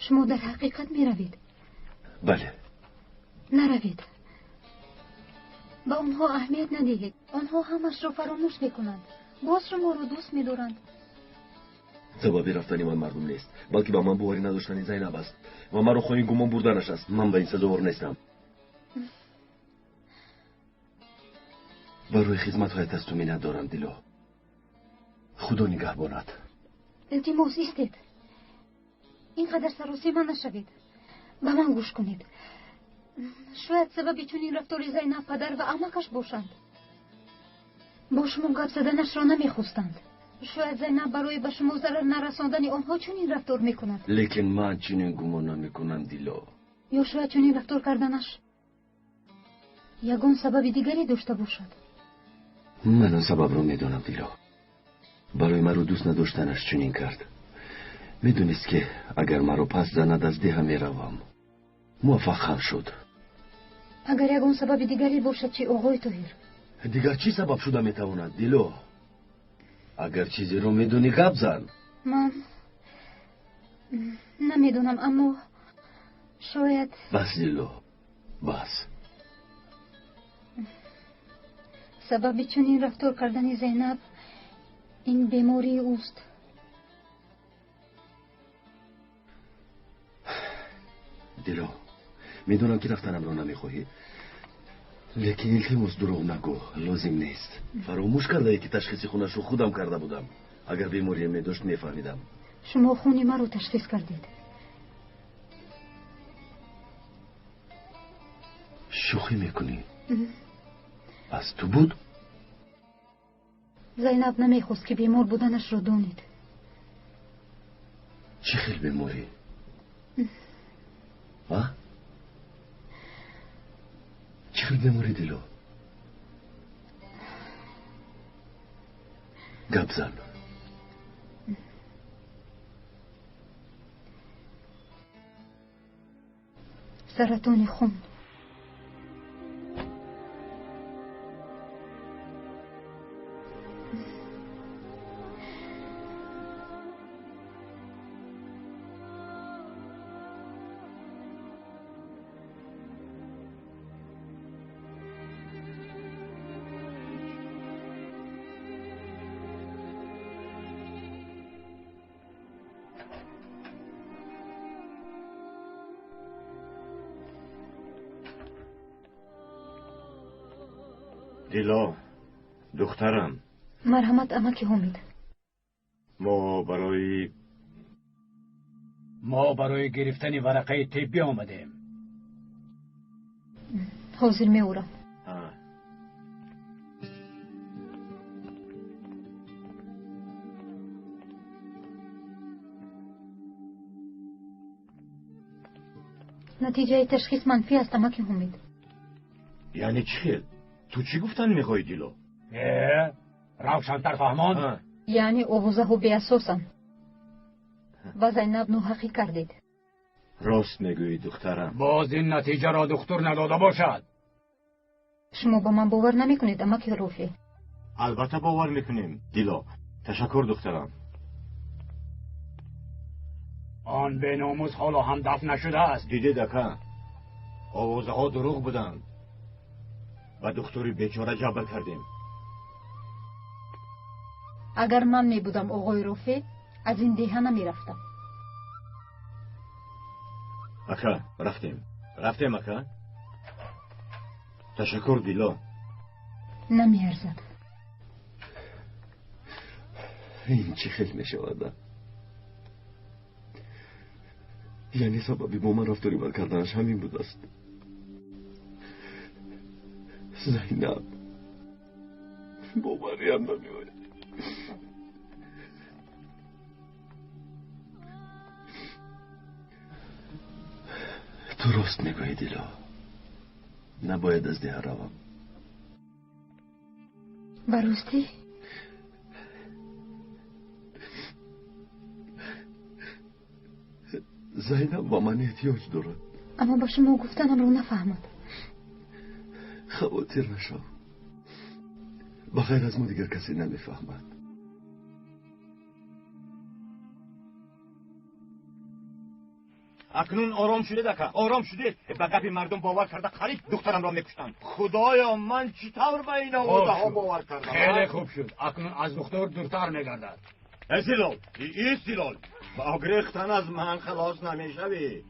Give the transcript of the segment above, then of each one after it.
Шумо дар ҳақиқат меравед? Бале. Наравед. Ба онҳо аҳамият надиҳед. Онҳо ҳамашро фаромӯш мекунанд. Боз шуморо дӯст медоранд. Сабаби рафтани ман мардум нест, балки ба ман боварӣ надоштани Зайнаб аст ва маро хоҳи гумон бурданаш аст. Ман ба ин сазовор нестам. Барои хизматҳоят аз ту миннат дорам, Дило. Худо нигаҳбонад. Илтимос, истед. Ин қадар саросема нашавед. Ба ман гӯш кунед. Шояд сабаби чунин рафтори Зайнаб падар ва амакаш бошанд. Бо шумо гап заданашро намехостанд. Шояд Зайнаб барои ба шумо зарар нарасондани онҳо чунин рафтор мекунад. Лекин ман чунин гумон намекунам, Дило. Ё шояд чунин рафтор карданаш ягон сабаби дигаре дошта бошад. Ман он сабабро медонам, Дило. Барои маро дӯст надоштанаш чунин кард. Медонист, ки агар маро пас занад, аз деҳа меравам. Муваффақ ҳам шуд. Агар ягон сабаби дигаре бошад, чи, оғои Тоҳир? Дигар чӣ сабаб шуда метавонад, Дило? Агар чизеро медонӣ, гап зан. Ман намедонам, аммо шояд. Бас, Дило, бас. Сабаби чунин рафтор кардани Зайнаб ин бемории ӯст. Дило, медонам, ки рафтанамро намехоҳӣ, лекин илтимос, дурӯғ нагӯ, лозим нест. Фаромӯш кардае, ки ташхиси хунашро худам карда будам. Агар беморие медошт, мефаҳмидам. Шумо хуни маро ташхис кардед. Шӯхӣ мекунӣ? Аз ту буд? Зайнаб намехост, ки бемор буданашро донед. Чӣ хел беморӣ? А? Чӣ хел беморӣ, Дило? Гап зан. Саратони хун. Дило, духтарам. Марҳамат, амаки Ҳомид. Мо барои гирифтани варақаи тиббӣ омадем. Ҳозир меорам. Натиҷаи ташхис манфӣ аст, амаки Ҳомид. Яъне чӣ хел? Ту чӣ гуфтан мехоҳӣ, Дило? Э, равшантар фаҳмон. Яъне овозаҳо беасосанд ва Зайнаб ноҳақӣ кардед. Рост мегӯӣ, духтарам. Боз ин натиҷаро духтур надода бошад. Шумо ба ман бовар намекунед, амаки Рофеъ? Албатта бовар мекунем, Дило. Ташаккур, духтарам. Он беномус ҳоло ҳам дафн нашудааст. Дидед, ака, овозаҳо дурӯғ буданд. Ба духтури бечора ҷабр кардем. Агар ман мебудам, оғои Рофеъ, аз ин деҳа намерафтам. Ака, рафтем. Рафтем, ака. Ташаккур, Дило. Намеарзад. Ин чӣ хел мешавад? Яъне сабаби бо ман рафтори бад карданаш ҳамин будааст. Зайнаб, бовариам намеояд. Ту рост мегӯӣ, Дило. Набояд аз деҳа равам. Ба ростӣ? Зайнаб ба ман эҳтиёҷ дорад. Аммо ба шумо гуфтанамро нафаҳмад. Хавотир нашав. Ба ғайр аз мо дигар касе намефаҳмад. Акнун ором шудед ака, ором шудед. Ба гапи мардум бовар карда қариб духтарамро мекуштанд. Худоё, ман чӣ тавр ба ин овозаҳо бовар кардам? Хеле хуб шуд. Акнун аз духтур дуртар мегардад. Эй Зилол, эй Зилол, бо гирехтан аз ман халос намешавӣ.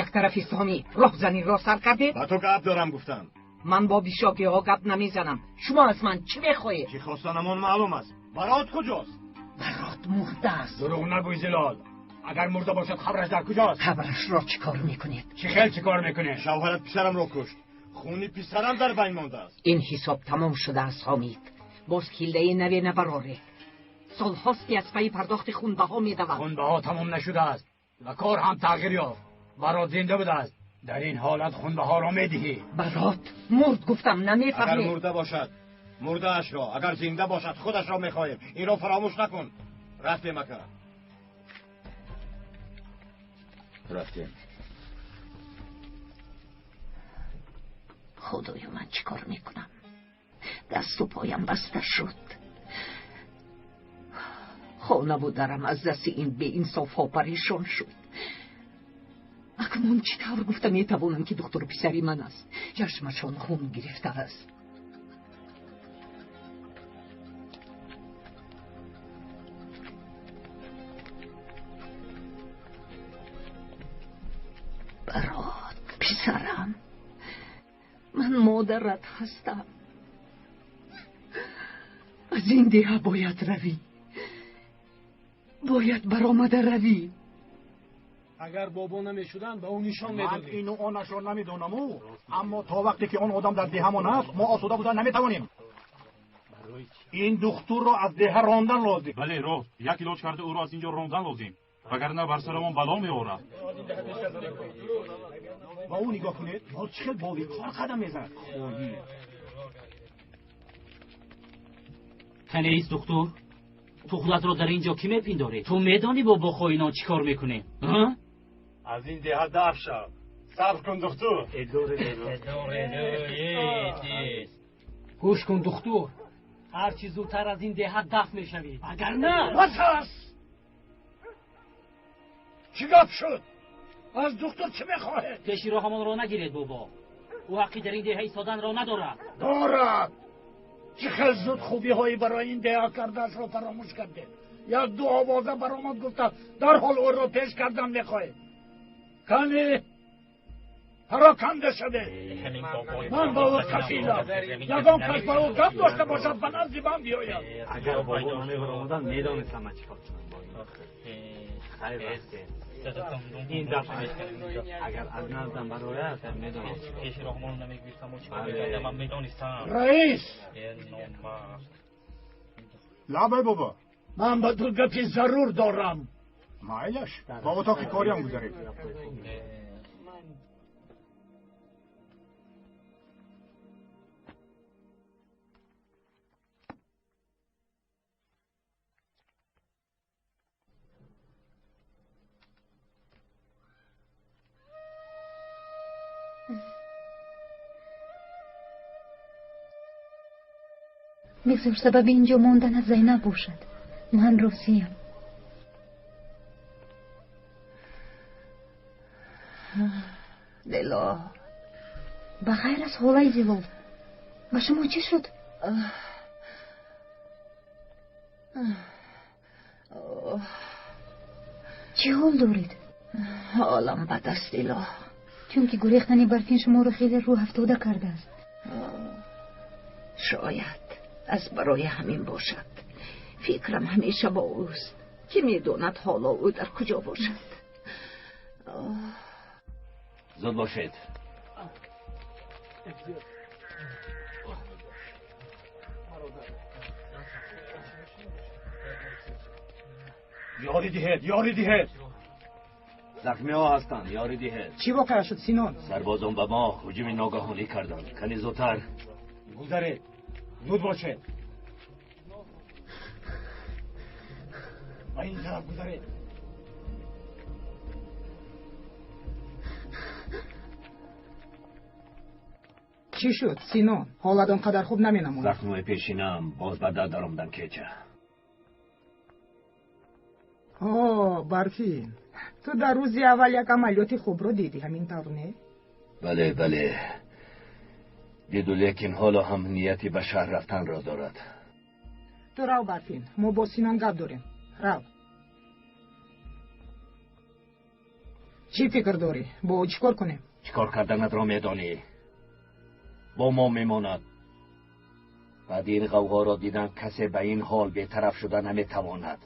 Як тарафи Сомӣ роҳзаниро сар кардед? Ба ту гап дорам гуфтам. Ман бо бишокиҳо гап намезанам. Шумо аз ман чӣ мехоҳед? Чӣ хостанамон маълум аст. Барот куҷост? Барот мурда аст. Дурӯғ нагӯй Зилол. Агар мурда бошад қабраш дар куҷост? Қабрашро чӣ кор мекунед? Чӣ хел чӣ кор мекунед? Шавҳарат писарамро кушт. Хуни писарам дар байн мондааст. Ин ҳисоб тамом шудааст Ҳомид. Боз ҳилаи наве набароред. Солҳост ки аз пайи пардохти хунбаҳо медавам. Хунбаҳо тамом нашудааст ва кор ҳам тағйир ёфт. Барот зинда будааст. Дар ин ҳолат хунбаҳоро медиҳӣ. Барот мурд гуфтам, намефаҳмед. Агар мурда бошад мурдаашро, агар зинда бошад худашро мехоҳем. Инро фаромӯш накун. Рафтем ака. Рафтем. Худоё, ман чӣ кор мекунам? Дасту поям баста шуд. Хонаву дарам аз дасти ин беинсофҳо парешон шуд. Акнун чӣ тавр гуфта метавонам, ки духтуру писари ман аст? Чашмашон хун гирифтааст. Барот, писарам, ман модарат ҳастам. Аз ин деҳа бояд равӣ. Бояд баромада равӣ. Агар бобо намешуданд, ба ӯ нишон медодем. Ман ину онашро намедонаму, аммо то вақте ки он одам дар деҳамон ҳаст, мо осуда буда наметавонем. Ин духтурро аз деҳа рондан лозим. Бале, рост. Як илоҷ карда ӯро аз инҷо рондан лозим. Вагарна бар сарамон бало меорад. Ба ӯ нигоҳ кунед, боз чӣ хел бовиқор қадам мезанад. Канеист духтур, ту худатро дар ин ҷо кӣ мепиндорӣ? Ту медонӣ бо хоинон чӣ кор мекунем? Аз ин деҳа даф шав. Сабр кун духтур. Гӯш кун духтур, ҳарчи зудтар аз ин деҳа даф мешавӣ, агар на бас аст. Чӣ гап шуд? Аз духтур чӣ мехоҳед? Пеши роҳамонро нагиред бобо. Ӯ ҳаққи дар ин деҳа истоданро надорад. Дорад. Чӣ хел зуд хубиҳои барои ин деҳа кардаашро фаромӯш кардед. Як ду овоза баромад гуфта дарҳол ӯро пеш кардан мехоҳед. Кани пароканда шавед. Ман ба ӯ кафилам. Ягон кас ба ӯ гап дошта бошад, ба назди ман биёяд. Агар бобо намебаромаданд, медонистам ман чӣ кор кунам бо ин. Хайр рафтем. Ин дафъа агар аз наздам барояд, медонам. Пеши роҳмонро намегирифтам, чӣ кор мекардам, ман медонистам. Раис! Лабай бобо. Ман ба ту гапи зарур дорам. Майлаш, ба отоқи кориам гузаред. Бигзор сабаби ин ҷо монданат Зайнаб бошад. Ман розиям. Дило, ба ғайр аз ҳолаи Зилол, ба шумо чӣ шуд? Чӣ ҳол доред? Ҳолам бад аст, Дило. Чунки гурехтани барфин шуморо хеле рӯҳафтода кардааст. Шояд аз барои ҳамин бошад. Фикрам ҳамеша бо ӯст. Кӣ медонад ҳоло ӯ дар куҷо бошад. Зуд бошед. Ёрӣ диҳед, ёрӣ диҳед. Захмиҳо ҳастанд, ёрӣ диҳед. Чӣ воқеа шуд, Синон? Сарбозон ба мо ҳуҷуми ногаҳонӣ карданд. Кани зудтар. Гузаред, зуд бошед. Ба ин тараф гузаред. Чӣ шуд, Синон? Ҳолат он қадар хуб наменамояд. Захмҳои пешинам боз ба дард даромаданд кеча. О, Барфин, Ту дар рӯзи аввал як амалиёти хубро дидӣ, ҳамин тавр не? Бале, бале, диду, лекин ҳоло ҳам нияти ба шаҳр рафтанро дорад. Ту рав, Барфин, мо бо Синон гап дорем. Рав. Чӣ фикр дорӣ, бо ӯ чӣ кор кунем? Чӣ кор карданатро медонӣ. Бо мо мемонад. Баъди ин ғавғоро дидан касе ба ин ҳол бетараф шуда наметавонад.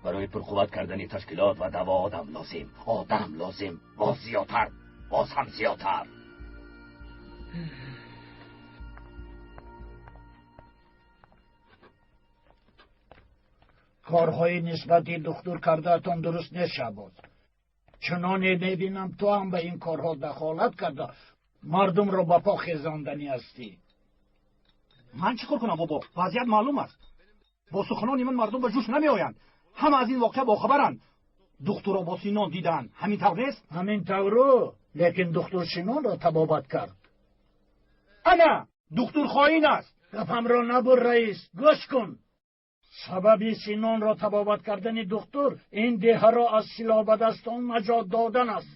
Барои пурқувват кардани ташкилот ва даъво одам лозим, одам лозим, боз зиёдтар, боз ҳам зиёдтар. Корҳои нисбати духтур кардаатон дуруст нест, Шаҳбоз. Чуноне мебинам, ту ҳам ба ин корҳо дахолат карда, мардумро ба по хезонданӣ ҳастӣ. Ман чӣ кор кунам, бобо? Вазъият маълум аст. Бо суханони ман мардум ба ҷӯш намеоянд. Ҳама аз ин воқеа бохабаранд. Духтурро бо Синон диданд, ҳамин тавр нест? Ҳамин тавру, лекин духтур Синонро табобат кард. Ана духтур хоин аст. Гапамро набур, раис, гӯш кун. Сабаби Синонро табобат кардани духтур ин деҳаро аз силоҳбадастон наҷот додан аст.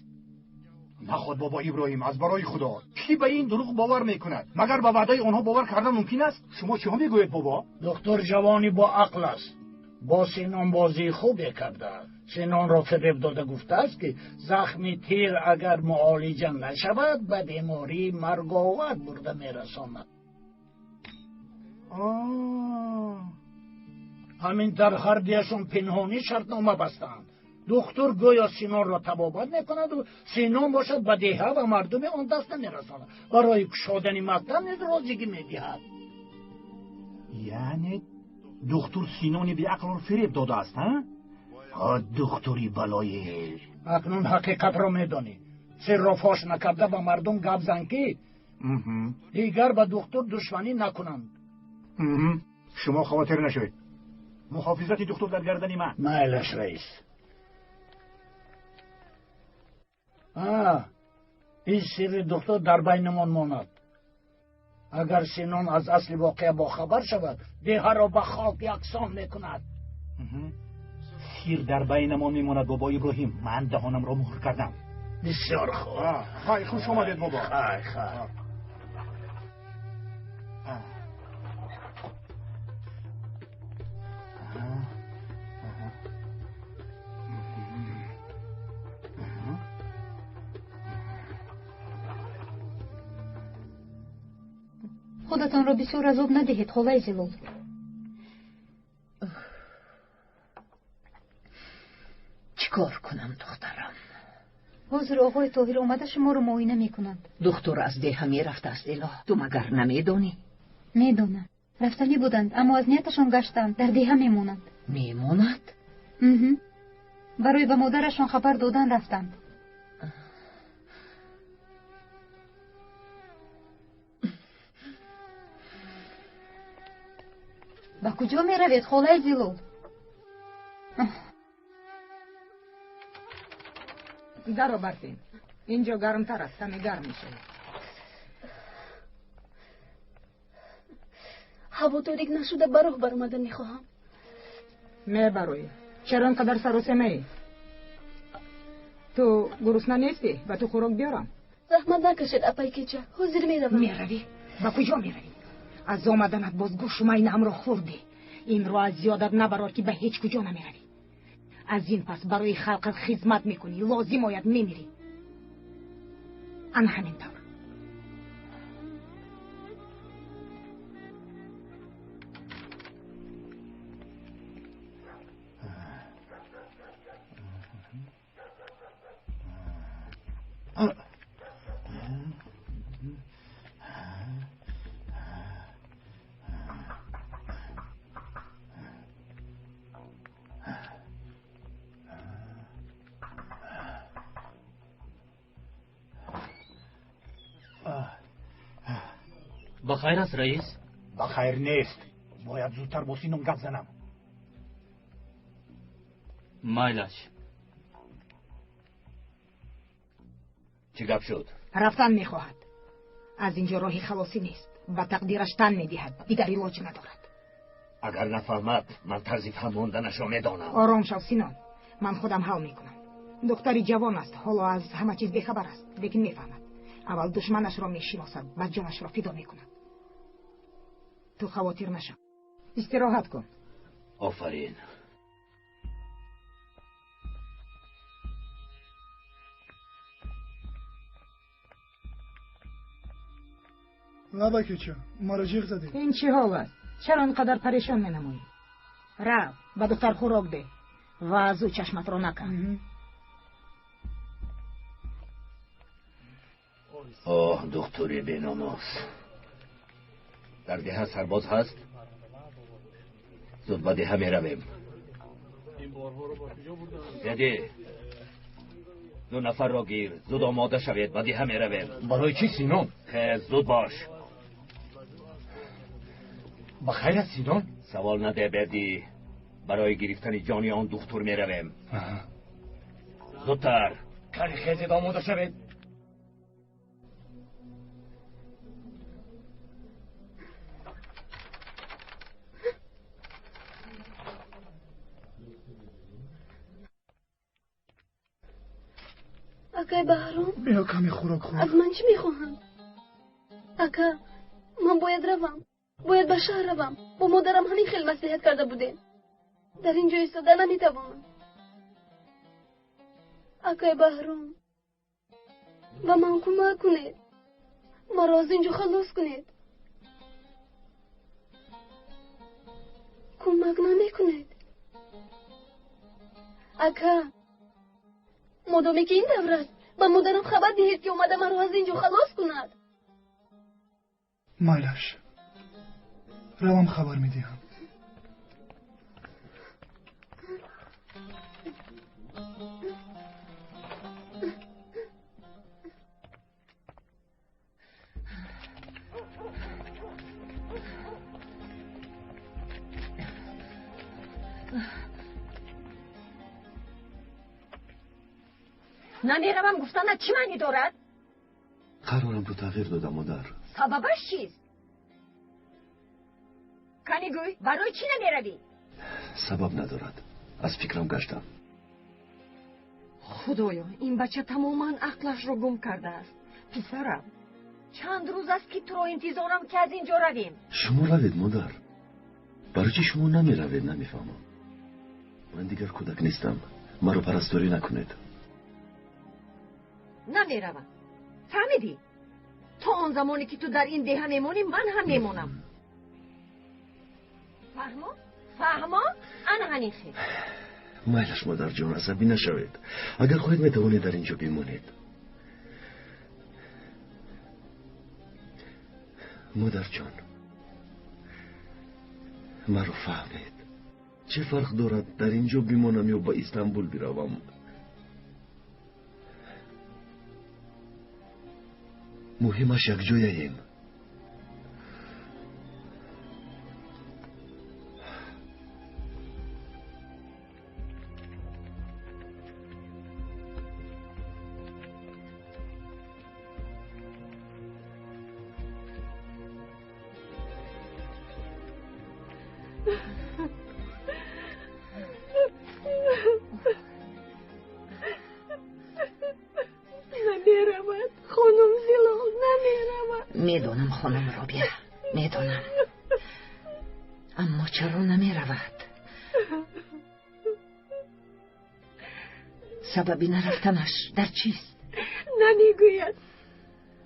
Наход, бобо Иброҳим, аз барои Худо, кӣ ба ин дурӯғ бовар мекунад? Магар ба ваъдаи онҳо бовар кардан мумкин аст? Шумо чиҳо мегӯед, бобо? Духтур ҷавони бо ақл аст. Бо Синон бозии хубе кардааст. Синонро фиреб дода гуфтааст, ки захми тир агар муолиҷа нашавад, ба бемории марговар бурда мерасонад. Ҳамин тавр ҳардуяшон пинҳонӣ шартнома бастанд. Духтур гӯё Синонро табобат мекунаду Синон бошад ба деҳа ва мардуми он даст намерасонад. Барои кушодани мактаб низ розигӣ медиҳад. Яъне духтур Синони беақлро фиреб додааст, ҳа? Духтури балоил. Акнун ҳақиқатро медонӣ. Сирро фош накарда ба мардум гап зан, ки дигар ба духтур душманӣ накунанд. Шумо хавотир нашавед. Муҳофизати духтур дар гардани ман. Майлаш, раис. Ин сирри духтур дар байнамон монад. Агар Синон аз асли воқеа бохабар шавад, деҳаро ба хок яксон мекунад. Сир дар байнамон мемонад, бобо Иброҳим. Ман даҳонамро муҳр кардам. Бисёр хуб. Хай, хуш омадед, бобо. Хай, хай. Худатонро бисёр азоб надиҳед, холаи Зилол. Чӣ кор кунам, духтарам? Ҳозир оғои Тоҳир омада шуморо муоина мекунанд. Духтур аз деҳа мерафтааст, Элоҳ. Ту магар намедонӣ? Медонам. Рафтанӣ буданд, аммо аз нияташон гаштанд. Дар деҳа мемонанд. Мемонад? Барои ба модарашон хабар додан рафтанд. Ба куҷо меравед, холаи Зилол? Даро, Барфин, инҷо гармтар аст, каме гарм мешавӣ. Ҳаво торик нашуда ба роҳ баромада мехоҳам. Мебароӣ. Чаро ин қадар саросемаӣ? Ту гурусна нестӣ? Ба ту хӯрок биёрам? Заҳмат накашед, апай кеча, ҳозир меравам. Меравӣ? Ба куҷо меравӣ? Аз омаданат боз гӯшу майнаамро хӯрдӣ. Инро аз ёдат набарор, ки ба ҳеҷ куҷо намеравӣ. Аз ин пас барои халқат хизмат мекунӣ, лозим ояд мемирӣ. Ана ҳамин тавр. Ба хайр аст, раис? Ба хайр нест. Бояд зудтар бо Синон гап занам. Майлаш. Чӣ гап шуд? Рафтан мехоҳад. Аз инҷо роҳи халосӣ нест. Ба тақдираш тан медиҳад, дигар илоҷ надорад. Агар нафаҳмад, ман тарзи фаҳмонданашро медонам. Ором шав, Синон. Ман худам ҳал мекунам. Духтари ҷавон аст, ҳоло аз ҳама чиз бехабар аст, лекин мефаҳмад. Аввал душманашро мешиносад, баъд ҷонашро фидо мекунад. Ту хавотир нашав. Истироҳат кун. Офарин. Лабакича, маро ҷиғ задӣ. Ин чӣ ҳол аст? Чаро ин қадар парешон менамоӣ? Рав, ба духтар хӯрок деҳ ва аз ӯ чашматро накан. Оҳ, духтури беномус. Дар деҳа сарбоз ҳаст? Зуд ба деҳа меравем. Деди, ду нафарро гир, зуд омода шавед, ба деҳа меравем. Барои чӣ, Синон? Хез, зуд бош. Ба хайр аст, Синон? Савол наде, Бердӣ. Барои гирифтани ҷони он духтур меравем. Зудтар. Кани хезед, омода шавед. Акай Баҳром, биё каме хӯрок хӯр. Аз ман чӣ мехоҳанд? Ака, ман бояд равам. Бояд ба шаҳр равам. Бо модарам ҳамин хел маслиҳат карда будем. Дар ин ҷо истода наметавонам. Акай Баҳром, ба ман кӯмак кунед. Маро аз ин ҷо халос кунед. Кӯмак намекунед. Ака, модоме ки ин тавр аст, ба модарам хабар диҳед, ки омада маро аз ин ҷо халос кунад. Майлаш, равам, хабар медиҳам. Намеравам гуфтанат чӣ маънӣ дорад? Қарорамро тағйир додам, модар. Сабабаш чист? Кани гӯй, барои чӣ намеравӣ? Сабаб надорад. Аз фикрам гаштам. Худоё, ин бача тамоман ақлашро гум кардааст. Писарам, чанд рӯз аст, ки туро интизорам, ки аз ин ҷо равем. Шумо равед, модар. Барои чӣ шумо намеравед, намефаҳмам. Ман дигар кӯдак нестам. Маро парасторӣ накунед. Намеравам. Фаҳмидӣ? То он замоне ки ту дар ин деҳа мемонӣ, ман ҳам мемонам. Фаҳмо? Фаҳмо? Ана ҳамин хел. Майлаш, модарҷон, асабӣ нашавед. Агар хоҳед, метавонед дар ин ҷо бимонед. Модарҷон, маро фаҳмед. Чӣ фарқ дорад дар ин ҷо бимонам ё ба Истанбул биравам? Муҳимаш якҷояем. Намеравад, хонум Зилол, намеравад. Медонам, хонум Робия, медонам. Аммо чаро намеравад? Сабаби нарафтанаш дар чист? Намегӯяд.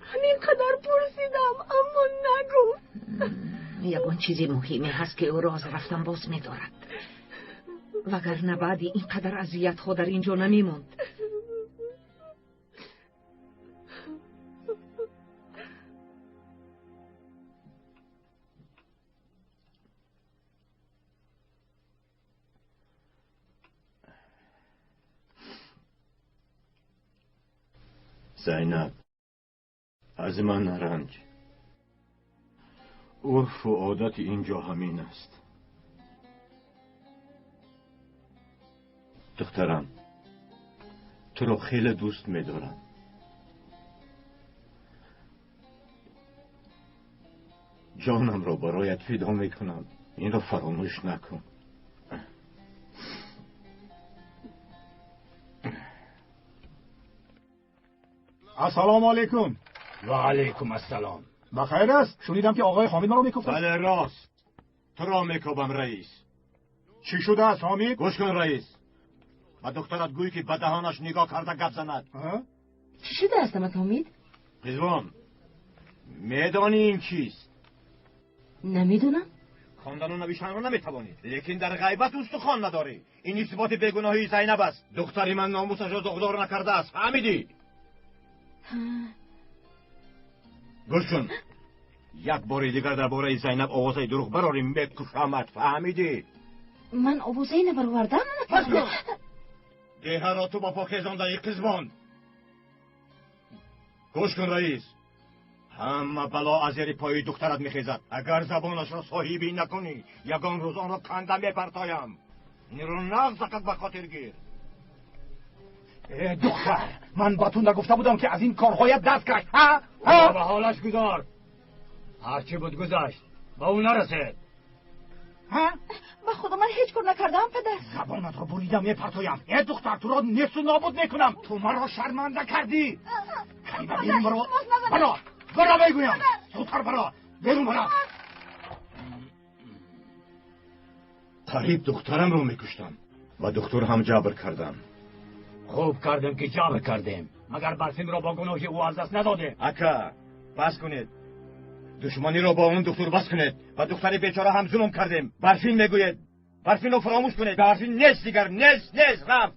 Ҳамин қадар пурсидам, аммо нагуфт. Ягон чизи муҳиме ҳаст, ки ӯро аз рафтан боз медорад. Вагарна баъди ин қадар азиятҳо дар ин ҷо намемонд. Зайнаб, аз ман наранҷ. Урфу одати ин ҷо ҳамин аст. Духтарам, туро хеле дӯст медорам. Ҷонамро бароят фидо мекунам. Инро фаромӯш накун. Ассалому алайкум. Ва алайкум ассалом. Ба хайр аст? Шунидам ки оғои Ҳомид маро мекуфтад. Бале, рост. Туро мекобам, раис. Чӣ шудааст, Ҳомид? Гӯш кун, раис. Ба духтарат гӯй ки ба даҳонаш нигоҳ карда гап занад. Чӣ шудааст, амак Ҳомид? Қизвон, медонӣ ин чист? Намедонам. Хондану навиштанро наметавонӣ, лекин дар ғайбат устухон надорӣ. Ин исботи бегуноҳии Зайнаб аст. Духтари ман номусашро доғдор накардааст, фаҳмидӣ? Гӯш кун, як бори дигар дар бораи Зайнаб овозаи дурӯғ барорӣ, мекушамат, фаҳмидӣ? Ман овозае набаровардам. Бас кун! Деҳаро ту ба по хезондаӣ, қизвон. Гӯш кун, раис, ҳама бало аз зери пои духтарат мехезад. Агар забонашро соҳибӣ накунӣ, ягон рӯз онро канда мепартоям. Инро нағз ақад ба хотир гир. Э, духтар, ман ба ту нагуфта будам, ки аз ин корҳоят даст каш? Ба ҳолаш гузор. Ҳарчи буд гузашт, ба ӯ нарасед. Ба худо, ман ҳеҷ кор накардаам, падар. Забонатро бурида мепартоям. Э, духтар, туро несту нобуд мекунам. Ту маро шарманда кардӣ. Калима берун баро. Баро, баро мегӯям. Зудтар баро, берун баро. Қариб духтарамро мекуштам ва духтур ҳам ҷабр кардам. Хуб кардем, ки ҷабр кардем. Магар Барфинро бо гуноҳи ӯ аз даст надодем? Ака, бас кунед. Душманиро бо он духтур бас кунед. Ба духтари бечора ҳам зулм кардем. Барфин мегӯед. Барфинро фаромӯш кунед. Барфин нест дигар, нест, нест, рафт.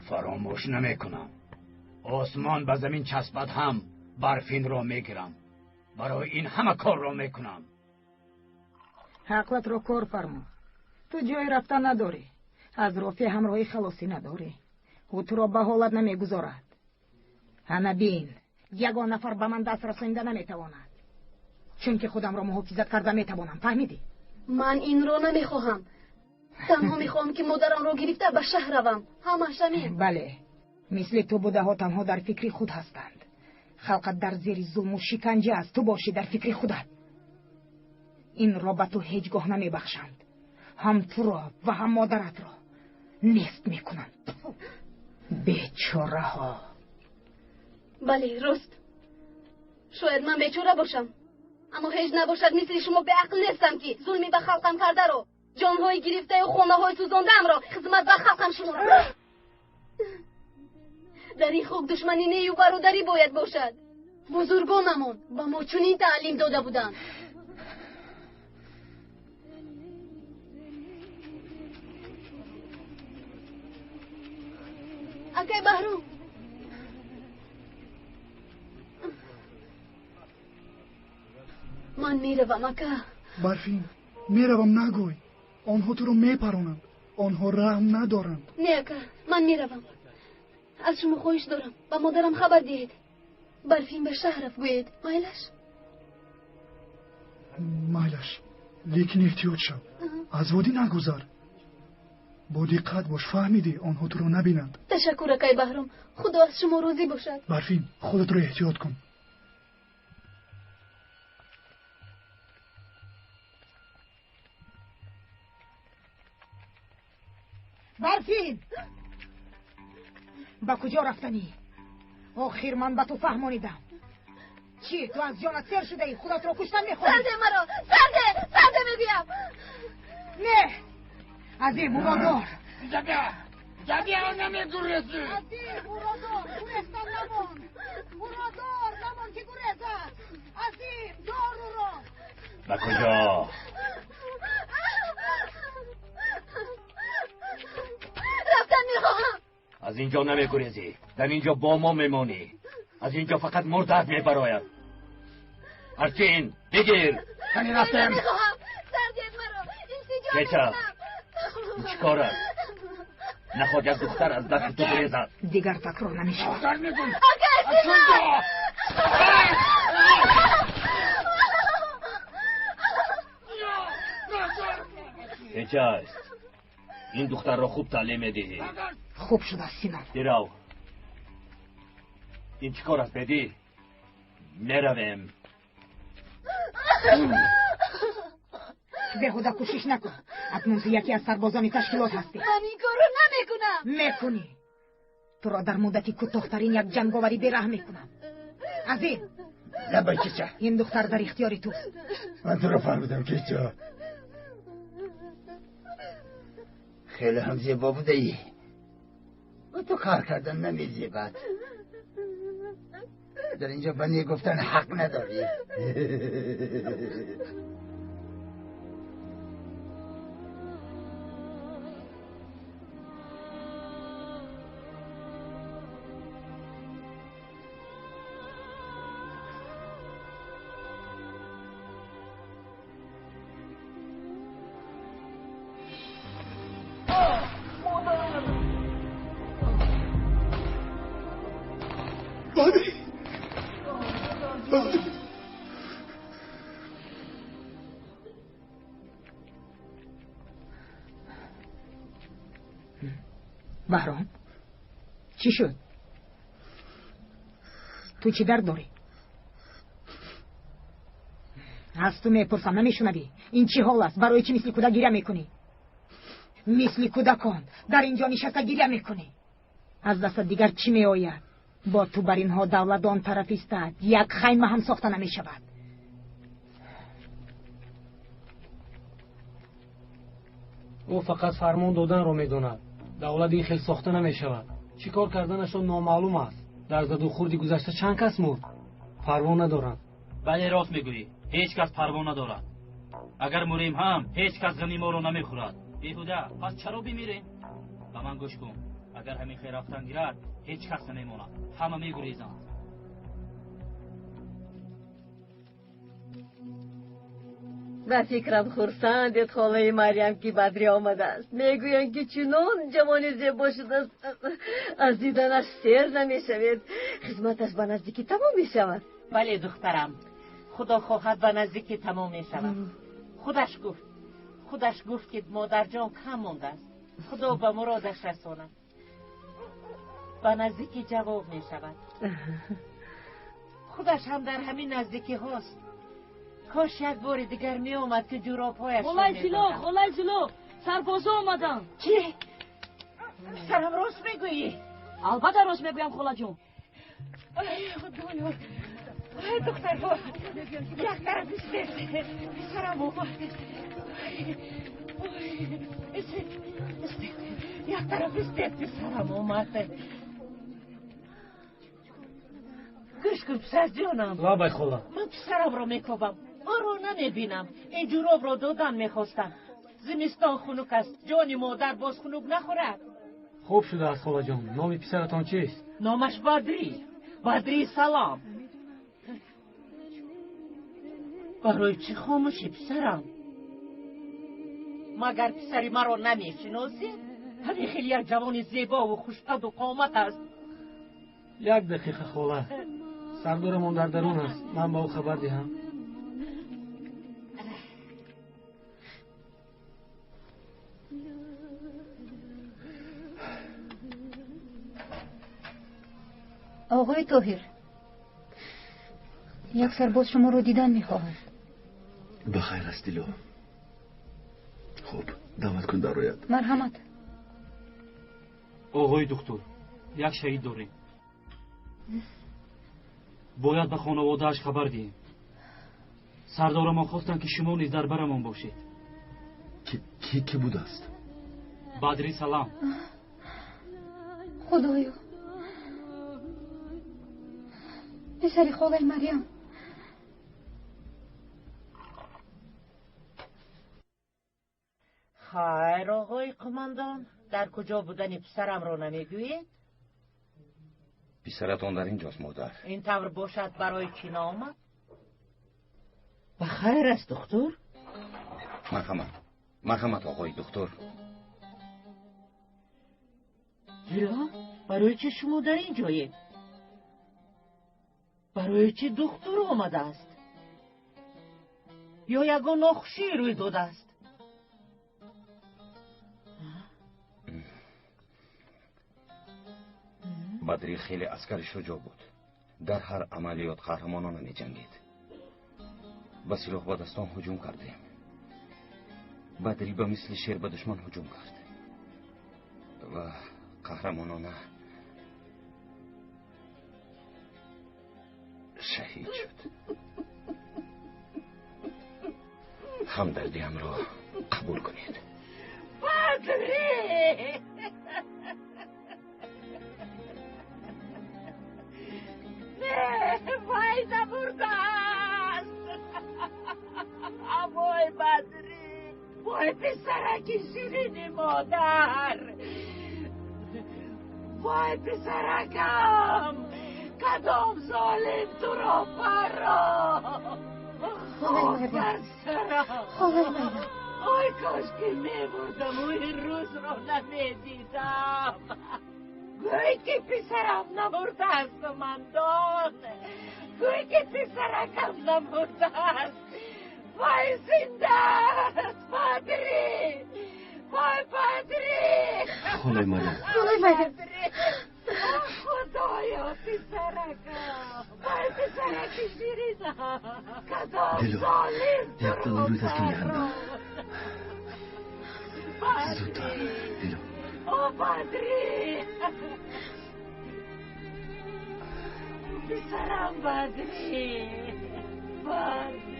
Фаромӯш намекунам. Осмон ба замин часпад ҳам Барфинро мегирам. Барои ин ҳама корро мекунам. Ҳақлатро кор фармо. Ту ҷои рафтан надорӣ. Аз Рофеъ ҳамроҳи халосӣ надорӣ. Ӯ туро ба ҳолат намегузорад. Ана бин, ягон нафар ба ман даст расонида наметавонад, чунки худамро муҳофизат карда метавонам, фаҳмидӣ? Ман инро намехоҳам. Танҳо мехоҳам, ки модарамро гирифта ба шаҳр равам. Ҳамааш ҳамин. Бале, мисли ту будаҳо танҳо дар фикри худ ҳастанд. Халқат дар зери зулму шиканҷа аст, ту бошӣ дар фикри худат. Инро ба ту ҳеҷ гоҳ намебахшанд. Ҳам туро ва ҳам модаратро нест мекунанд. Бечораҳо. Бале, рост. Шояд ман бечора бошам, аммо ҳеҷ набошад мисли шумо беақл нестам, ки зулми ба халқам кардаро, ҷонҳои гирифтаю хонаҳои сӯзондаамро хизмат ба халқам шуморам. Дар ин хок душманӣ нею бародарӣ бояд бошад. Бузургонамон ба мо чунин таълим дода буданд. Акай Баҳром, ман меравам, ака. Барфин, меравам нагӯй. Онҳо туро мепаронанд. Онҳо раҳм надоранд. Не, ака, ман меравам. Аз шумо хоҳиш дорам, ба модарам хабар диҳед. Барфин ба шаҳр рафт гӯед. Майлаш? Майлаш, лекин эҳтиёт шав. Аз водӣ нагузар. Бо диққат бош, фаҳмидӣ? Онҳо туро набинанд. Ташаккур, акай Баҳром. Худо аз шумо розӣ бошад. Барфин, худатро эҳтиёт кун. Барфин, ба куҷо рафтанӣ? Охир ман ба ту фаҳмонидам. Чӣ, ту аз ҷонат сер шудаӣ? Худатро куштан мехоҳӣ? Сарде маро, сарде, сарде мегӯям. Не, азим, уродор. Забия, намегурезӣ. Азим, уродор, гурехтан намон. Уродор, намон ки гурезад. Азим, дор уро. Ба куҷо? Рафтан мехоҳам. Аз инҷо намегурезӣ. Дар инҷо бо мо мемонӣ. Аз инҷо фақат мурдат мебарояд. Арчин, бигир. Кани рафтем. Намехоҳам. Сардед маро. Илтиҷо Печа, мекунам. ин чӣ кор аст? Нахоҳад як духтар аз дасти ту гурезад. Дигар такрор намешавад. Акай Сина! Печа аст. Ин духтарро хуб таълим медиҳӣ. Хуб шудааст, Синон. Бирав. Ин чӣ кор аст, бедӣ? Меравем. Беҳуда кӯшиш накун. Акнун ту яке аз сарбозони ташкилот ҳастӣ. Ман ин корро намекунам. Мекунӣ. Туро дар муддати кӯтоҳтарин як ҷанговари бераҳм мекунам. Азим! Лабай чича. Ин духтар дар ихтиёри туст. Ман туро фаҳмидам чича. Хеле ҳам зебо будаӣ. Ба ту кор кардан намезебад. Дар инҷо ба не гуфтан ҳақ надорӣ. Баҳром, чӣ шуд? Ту чӣ дард дорӣ? Аз ту мепурсам, намешунавӣ? Ин чӣ ҳол аст? Барои чӣ мисли кӯдак гиря мекунӣ? Мисли кӯдакон дар инҷо нишаста гиря мекунӣ. Аз дастат дигар чӣ меояд? Бо ту бар инҳо давлат он тараф истад, як хайма ҳам сохта намешавад. Ӯ фақат фармон доданро медонад. Давлат ин хел сохта намешавад. Чӣ кор карданашон номаълум аст. Дар задухӯрди гузашта чанд кас мурд? Парво надоранд. Бале, рост мегӯӣ. Ҳеҷ кас парво надорад. Агар мурем ҳам ҳеҷ кас ғами моро намехӯрад. Беҳуда, пас чаро бимирем? Ба ман гӯш кун. Агар ҳамин хел рафтан гирад, ҳеҷ кас намемонад. Ҳама мегурезанд. Ба фикрам хурсандед холаи Марьям ки Бадрӣ омадааст. Мегӯянд ки чунон ҷавони зебо шудааст, аз диданаш сер намешавед. Хизматаш ба наздикӣ тамом мешавад. Бале, духтарам, худо хоҳад ба наздикӣ тамом мешавад. Худаш гуфт ки модарҷон кам мондааст. Худо ба муродаш расонад. Ба наздикӣ ҷавоб мешавад. Худаш ҳам дар ҳамин наздикӣ ҳост. Кош як бори дигар меомад ки ҷуробҳояш. Холаи Зило, холаи Зило, сарбозо омаданд. Чӣ? Писарам, рост мегӯӣ? Албатта рост мегӯям, холаҷон. Худоё, духтарҳо, як тараф истед. Писарам омад. Як тараф истед, писарам омад. Гӯш кун, писарҷонам. Лабай хола. Ман писарамро мекобам. Ӯро намебинам. Ин ҷуробро додан мехостам. Зимистон хунук аст. Ҷони модар боз хунук нахӯрад. Хуб шудааст, холаҷон. Номи писаратон чист? Номаш Бадрӣ. Бадрӣ Салом. Барои чӣ хомӯшӣ, писарам? Магар писари маро намешиносӣ? Ҳамин хеле як ҷавони зебову хушқаду қомат аст. Як дақиқа, хола. Сардорамон дар дарун аст. Ман ба ӯ хабар диҳам. Оғои Тоҳир, як сарбоз шуморо дидан мехоҳад. Ба хайр аст, Дило. Хуб, даъват кун дарояд. Марҳамат. Оғои духтур, як шаҳид дорем. Бояд ба хонаводааш хабар диҳем. Сардорамон хостанд ки шумо низ дар барамон бошед. Ки будааст? Бадрӣ Салам. Худоё, писари холаи Марьям. Хайр, оғои қумандон, дар куҷо будани писарамро намегӯед? Писаратон дар инҷост, модар. Ин тавр бошад, барои чӣ наомад? Ба хайр аст, духтур? Марҳамат, марҳамат, оғои духтур. Зило, барои чӣ шумо дар ин ҷоед? Барои чӣ духтур омадааст? Ё ягон нохушӣ рӯй додааст? Бадрӣ хеле аскари шуҷоъ буд. Дар ҳар амалиёт қаҳрамонона меҷангид. Ба силоҳ ба дастон ҳуҷум кардем. Бадрӣ ба мисли шер ба душман ҳуҷум кард ва қаҳрамонона Шаҳид шуд. Ҳамдардиамро қабул кунед. Бадри! Не, вай намурдааст! Вой, Бадри! Вой, писараки ширини модар! Вой, писаракам! Кадом золим туро фаро! Хок бар сарам! Ой, кош ки мемурдаму ин рӯзро намедидам! Гӯй ки писарам намурдааст, мандон! Гӯй ки писаракам намурдааст! Вай зиндааст! Бадри! Вой, Бадри! Холаи Марьям! Холаи Марьям! Худоё, писаракам! Вой, писараки ширинам! Кадом золим Дило, якта рӯйт аст ки механдам. Зудтар, Дило. О, Бадри! Писарам Бадри! Бадри!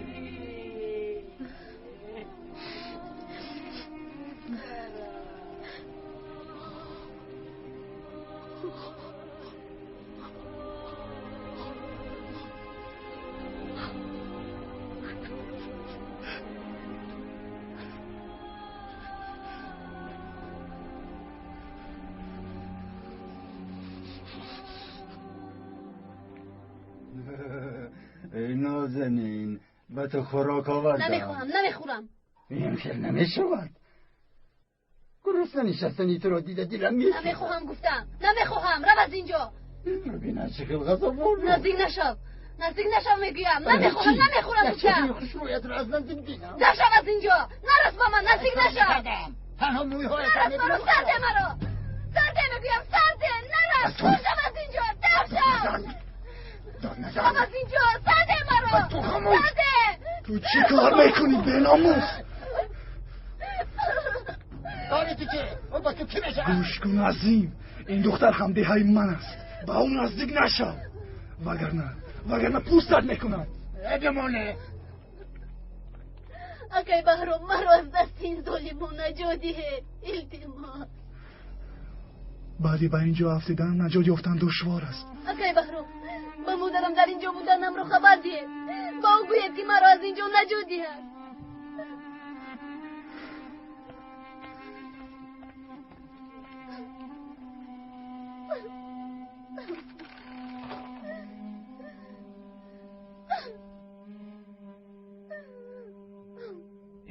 Эй нозанин, ба ту хӯрок овардам. Намехоҳам, намехӯрам. Ин хел намешавад. Гурусна нишастани туро дида дилам месӯзад. Намехоҳам гуфтам, намехоҳам. Рав аз инҷо. Инро бинад чӣ хел ғазабнок. Наздик нашав, наздик нашав мегӯям. Намехоҳам, намехӯрам гуфтам. Хушрӯятро аз наздик бинам. Нашав аз инҷо, нарас ба ман, наздик нашав. Танҳо мӯйҳоятро Нарас маро, мебинам. сарде маро. Сарде мегӯям, сарде, нарас. Дур шав аз инҷо, дур шав. Шав аз инҷо, сарде маро. Ту хомӯш. Сарде. Ту чӣ кор мекунӣ, беномус? Дори ту чӣ? Ӯ ба ту кӣ мешавад? Гӯш кун, Азим, ин духтар ҳамдеҳаи ман аст. Ба ӯ наздик нашав, вагарна пӯстат мекунам. Э, бимоне. Акай Баҳром, маро аз дасти ин золимон наҷот диҳед. Илтимос. Баъди ба ин ҷо афтидан наҷот ёфтан душвор аст. Акай Баҳром, ба модарам дар ин ҷо буданамро хабар диҳед. Ба ӯ гӯед ки маро аз ин ҷо наҷот диҳад.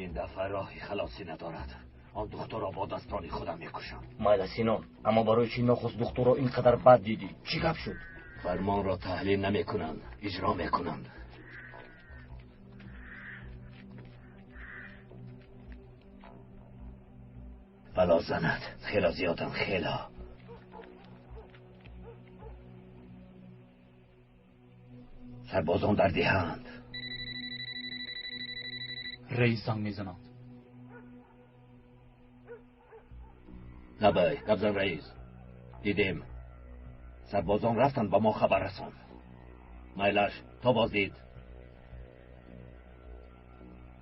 Ин дафъа роҳи халосӣ надорад. Он духтурро бо дастони худам мекушам. Майла, Синон, аммо барои чӣ нохуст духтурро ин қадар бад дидӣ? Чӣ гап шуд? Фармонро таҳлил намекунанд, иҷро мекунанд. Бало занад, хело зиёданд, хело. Сарбозон дар деҳаанд. Раис занг мезанад. Лабай, гап зан раис. Дидем. Сарбозон рафтанд, ба мо хабар расонд. Майлаш, то боздид.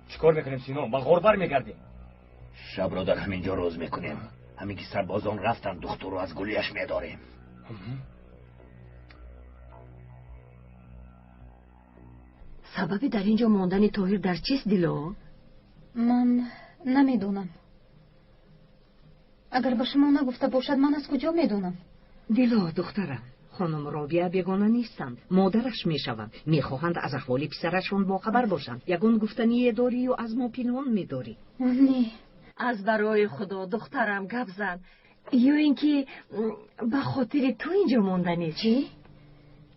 Чӣ кор мекунем, Синон? Ба ғор бармегардем? Шабро дар ҳамин ҷо рӯз мекунем. Ҳамин ки сарбозон рафтанд, духтурро аз гулияш медорем. Сабаби дар ин ҷо мондани Тоҳир дар чист, Дило? Ман намедонам. Агар ба шумо нагуфта бошад, ман аз куҷо медонам? Дило, духтарам, хонум Робия бегона нестанд, модараш мешаванд, мехоҳанд аз аҳволи писарашон бохабар бошанд. Ягон гуфтание дорию аз мо пинҳон медорӣ? Не. Аз барои Худо, духтарам, гап зан. Ё ин ки ба хотири ту ин ҷо монданист? Чӣ?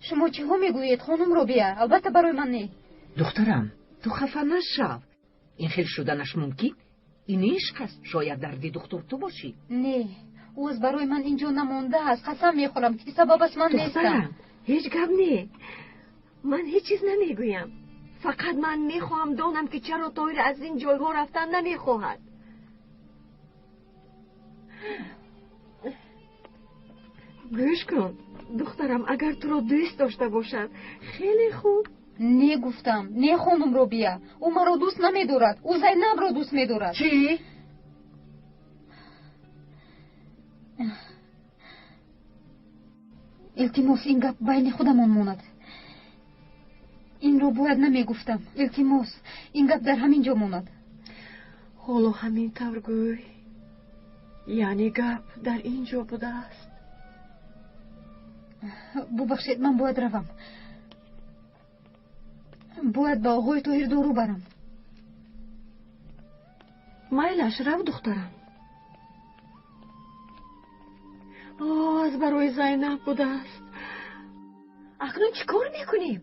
Шумо чиҳо мегӯед, хонум Робия? Албатта барои ман не. Духтарам, ту хафа нашав. Ин хел шуданаш мумкин? Ин ишқ аст. Шояд дарди духтур ту бошӣ. Не, ӯ аз барои ман ин ҷо намондааст. Қасам мехӯрам ки сабабаш ман нестам. Духтарам, ҳеҷ гап не. Ман ҳеҷ чиз намегӯям. Фақат ман мехоҳам донам ки чаро Тоҳир аз ин ҷойҳо рафтан намехоҳад. Гӯш кун, духтарам, агар туро дӯст дошта бошад, хеле хуб. Не гуфтам, не хонум Робия, ӯ маро дӯст намедорад, ӯ Зайнабро дӯст медорад. Чӣ? Илтимос, ин гап байни худамон монад. Инро бояд намегуфтам. Илтимос, ин гап дар ҳамин ҷо монад. Ҳоло ҳамин тавр гӯй, яъне гап дар ин ҷо будааст. Бубахшед, ман бояд равам. Бояд ба оғои Тоҳир дору барам. Майлаш, рав, духтарам. Аз барои Зайнаб будааст. Акнун чӣ кор мекунем?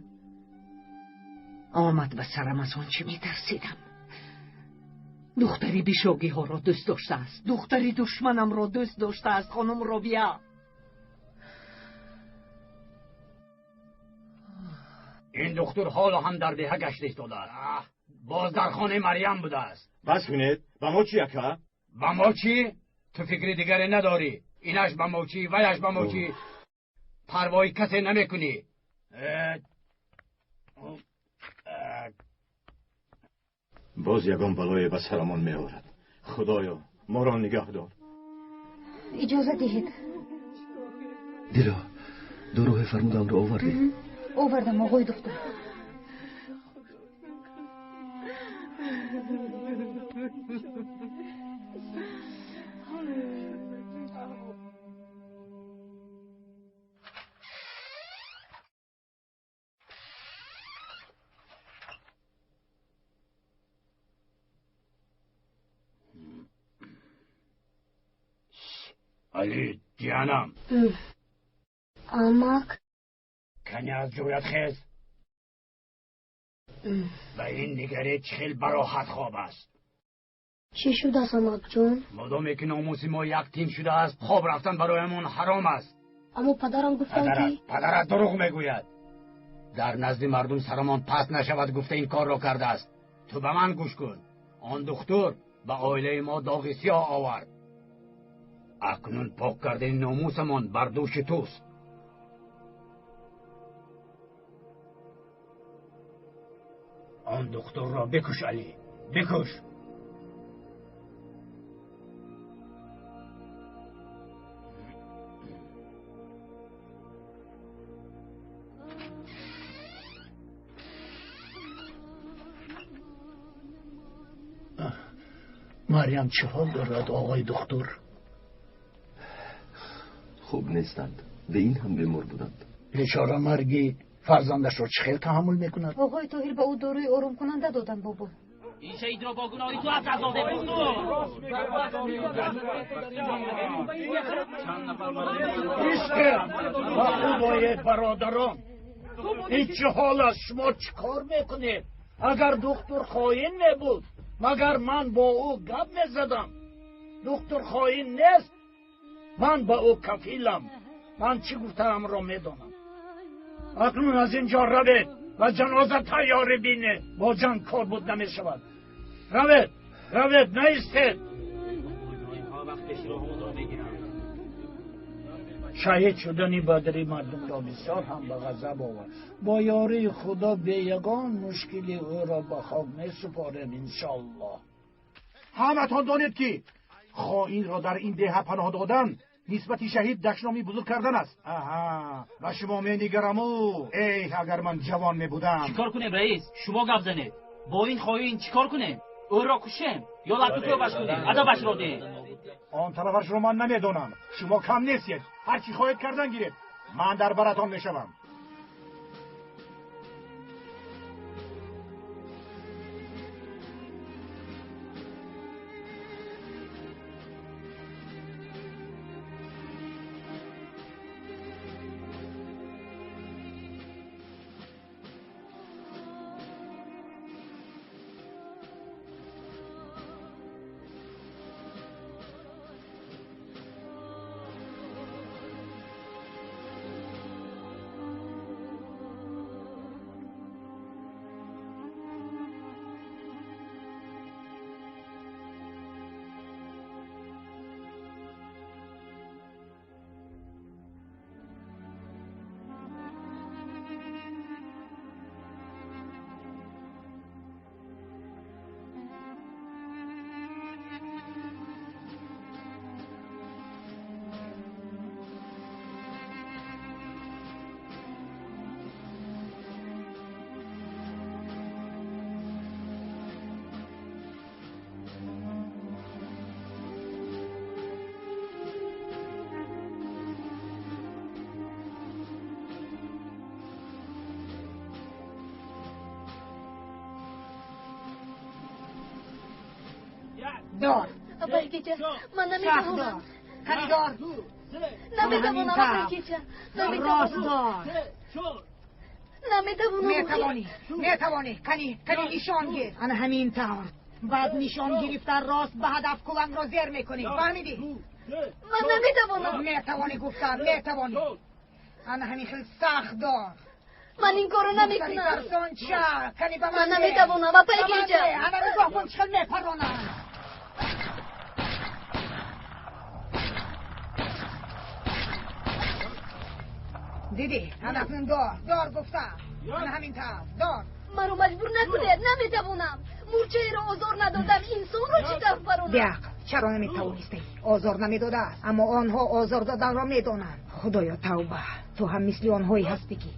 Омад ба сарам аз он чӣ метарсидам. Духтари бишогиҳоро дӯст доштааст, духтари душманамро дӯст доштааст, хонум Робия. Ин духтур ҳоло ҳам дар деҳа гашта истодааст. Боз дар хонаи Марьям будааст. Бас кунед, ба мо чӣ, ака? Ба мо чӣ? Ту фикри дигаре надорӣ. Инаш ба мо чӣ, ваяш ба мо чӣ? Парвои касе намекунӣ. Боз ягон балое ба сарамон меорад. Худоё, моро нигаҳ дор. Иҷоза диҳед. Дило, доруҳои фармудамро овардӣ? Овардам, оғои духтур. Али, ҷиянам. Амак. Кани аз ҷоят хез. Ба ин нигаре чӣ хел бароҳат хоб аст. Чӣ шудааст, амакҷон? Модоме ки номуси мо як тин шудааст, хоб рафтан бароямон ҳаром аст. Аммо падарам гуфтанд ки падарат дурӯғ мегӯяд. Дар назди мардум сарамон паст нашавад гуфта ин корро кардааст. Ту ба ман гӯш кун. Он духтур ба оилаи мо доғи сиёҳ овард. Акнун пок кардани номусамон бар дӯши туст. Он духтурро бикуш, Алӣ, бикуш. Марьям чӣ ҳол дорад, оғои духтур? Хуб нестанд, ба ин ҳам бемор буданд. Бечора марги фарзандашро чӣ хел таҳаммул мекунад? Оғои Тоҳир ба ӯ доруи оромкунанда доданд, бобо. Ин шаҳидро бо гуноҳи ту аз додем, духтур. Истед, ба худое бародарон, ин чӣ ҳол аст? Шумо чӣ кор мекунед? Агар духтур хоин мебуд, магар ман бо ӯ гап мезадам? Духтур хоин нест, ман ба ӯ кафилам. Ман чӣ гуфтаамро медонам. Акнун аз ин ҷо равед ва ҷаноза тайёрӣ бинед. Бо ҷанг кор буд намешавад. Равед, равед, наистед. Шаҳид шудани Бадрӣ мардумро бисёр ҳам ба ғазаб овард. Бо ёрии Худо бе ягон мушкили ӯро ба хок месупорем, иншоаллоҳ. Ҳаматон донед ки хоинро дар ин деҳа паноҳ додан нисбати шаҳид дашноми бузург кардан аст. Аҳа, ба шумо менигараму. Эй, агар ман ҷавон мебудам. Чӣ кор кунем, раис? Шумо гап занед. Бо ин хоин чӣ кор кунем? Ӯро кушем ё лату кӯбаш кунем? Адабашро диҳем. Он тарафашро ман намедонам. Шумо кам нестед. Ҳар чӣ хоҳед кардан гиред. Ман дар баратон мешавам. Дор. Апай кеча, ман наметавонам. Кани дор. Наметавонам, апай кеча. Рост дор. Наметавонам. Метавонӣ, метавонӣ. Кани, кани нишон гир. Ана ҳамин тавр. Баъд нишон гирифта рост ба ҳадаф кулангро зер мекунӣ. Фаҳмидӣ? Ман наметавонам. Метавонӣ гуфтам, метавонӣ. Ана ҳамин хел сахт дор. Ман ин корро намекунам. Тарсонча, кани ба ман наметавонам, апай кеча. Ана нигоҳ кун чӣ хел мепаронам. Дидӣ? Ана акнун дор, дор гуфтам. Ана ҳамин тавр, дор. Маро маҷбур накунед, наметавонам. Мурчаеро озор надодам, инсонро чӣ тавр паронам? Беақл, чаро наметавонистаӣ? Озор намедодааст, аммо онҳо озор доданро медонанд. Худоё, тавба, ту ҳам мисли онҳое ҳастӣ ки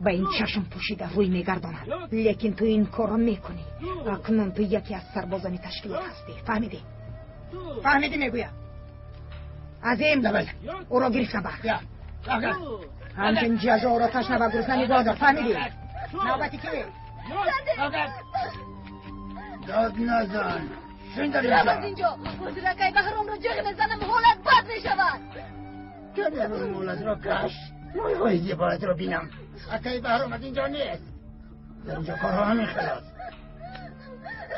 ба ин чашм пӯшида рӯй мегардонанд. Лекин ту ин корро мекунӣ. Акнун ту яке аз сарбозони ташкилот ҳастӣ. Фаҳмидӣ? Фаҳмидӣ мегӯям. Азим, ӯро гирифта бар. Ҳамчун ҷазоро ташна ва гурусна нигоҳ дор. Фаҳмидӣ? Навбати ки? Дод назан. Рав аз инҷо. Ҳозир акай Баҳромро ҷиғ мезанам, ҳолат бад мешавад. Каме рӯмолатро каш. Мӯйҳои зебоятро бинам. Акай Баҳром аз инҷо нест. Дар инҷо корҳо ҳамин хел аст.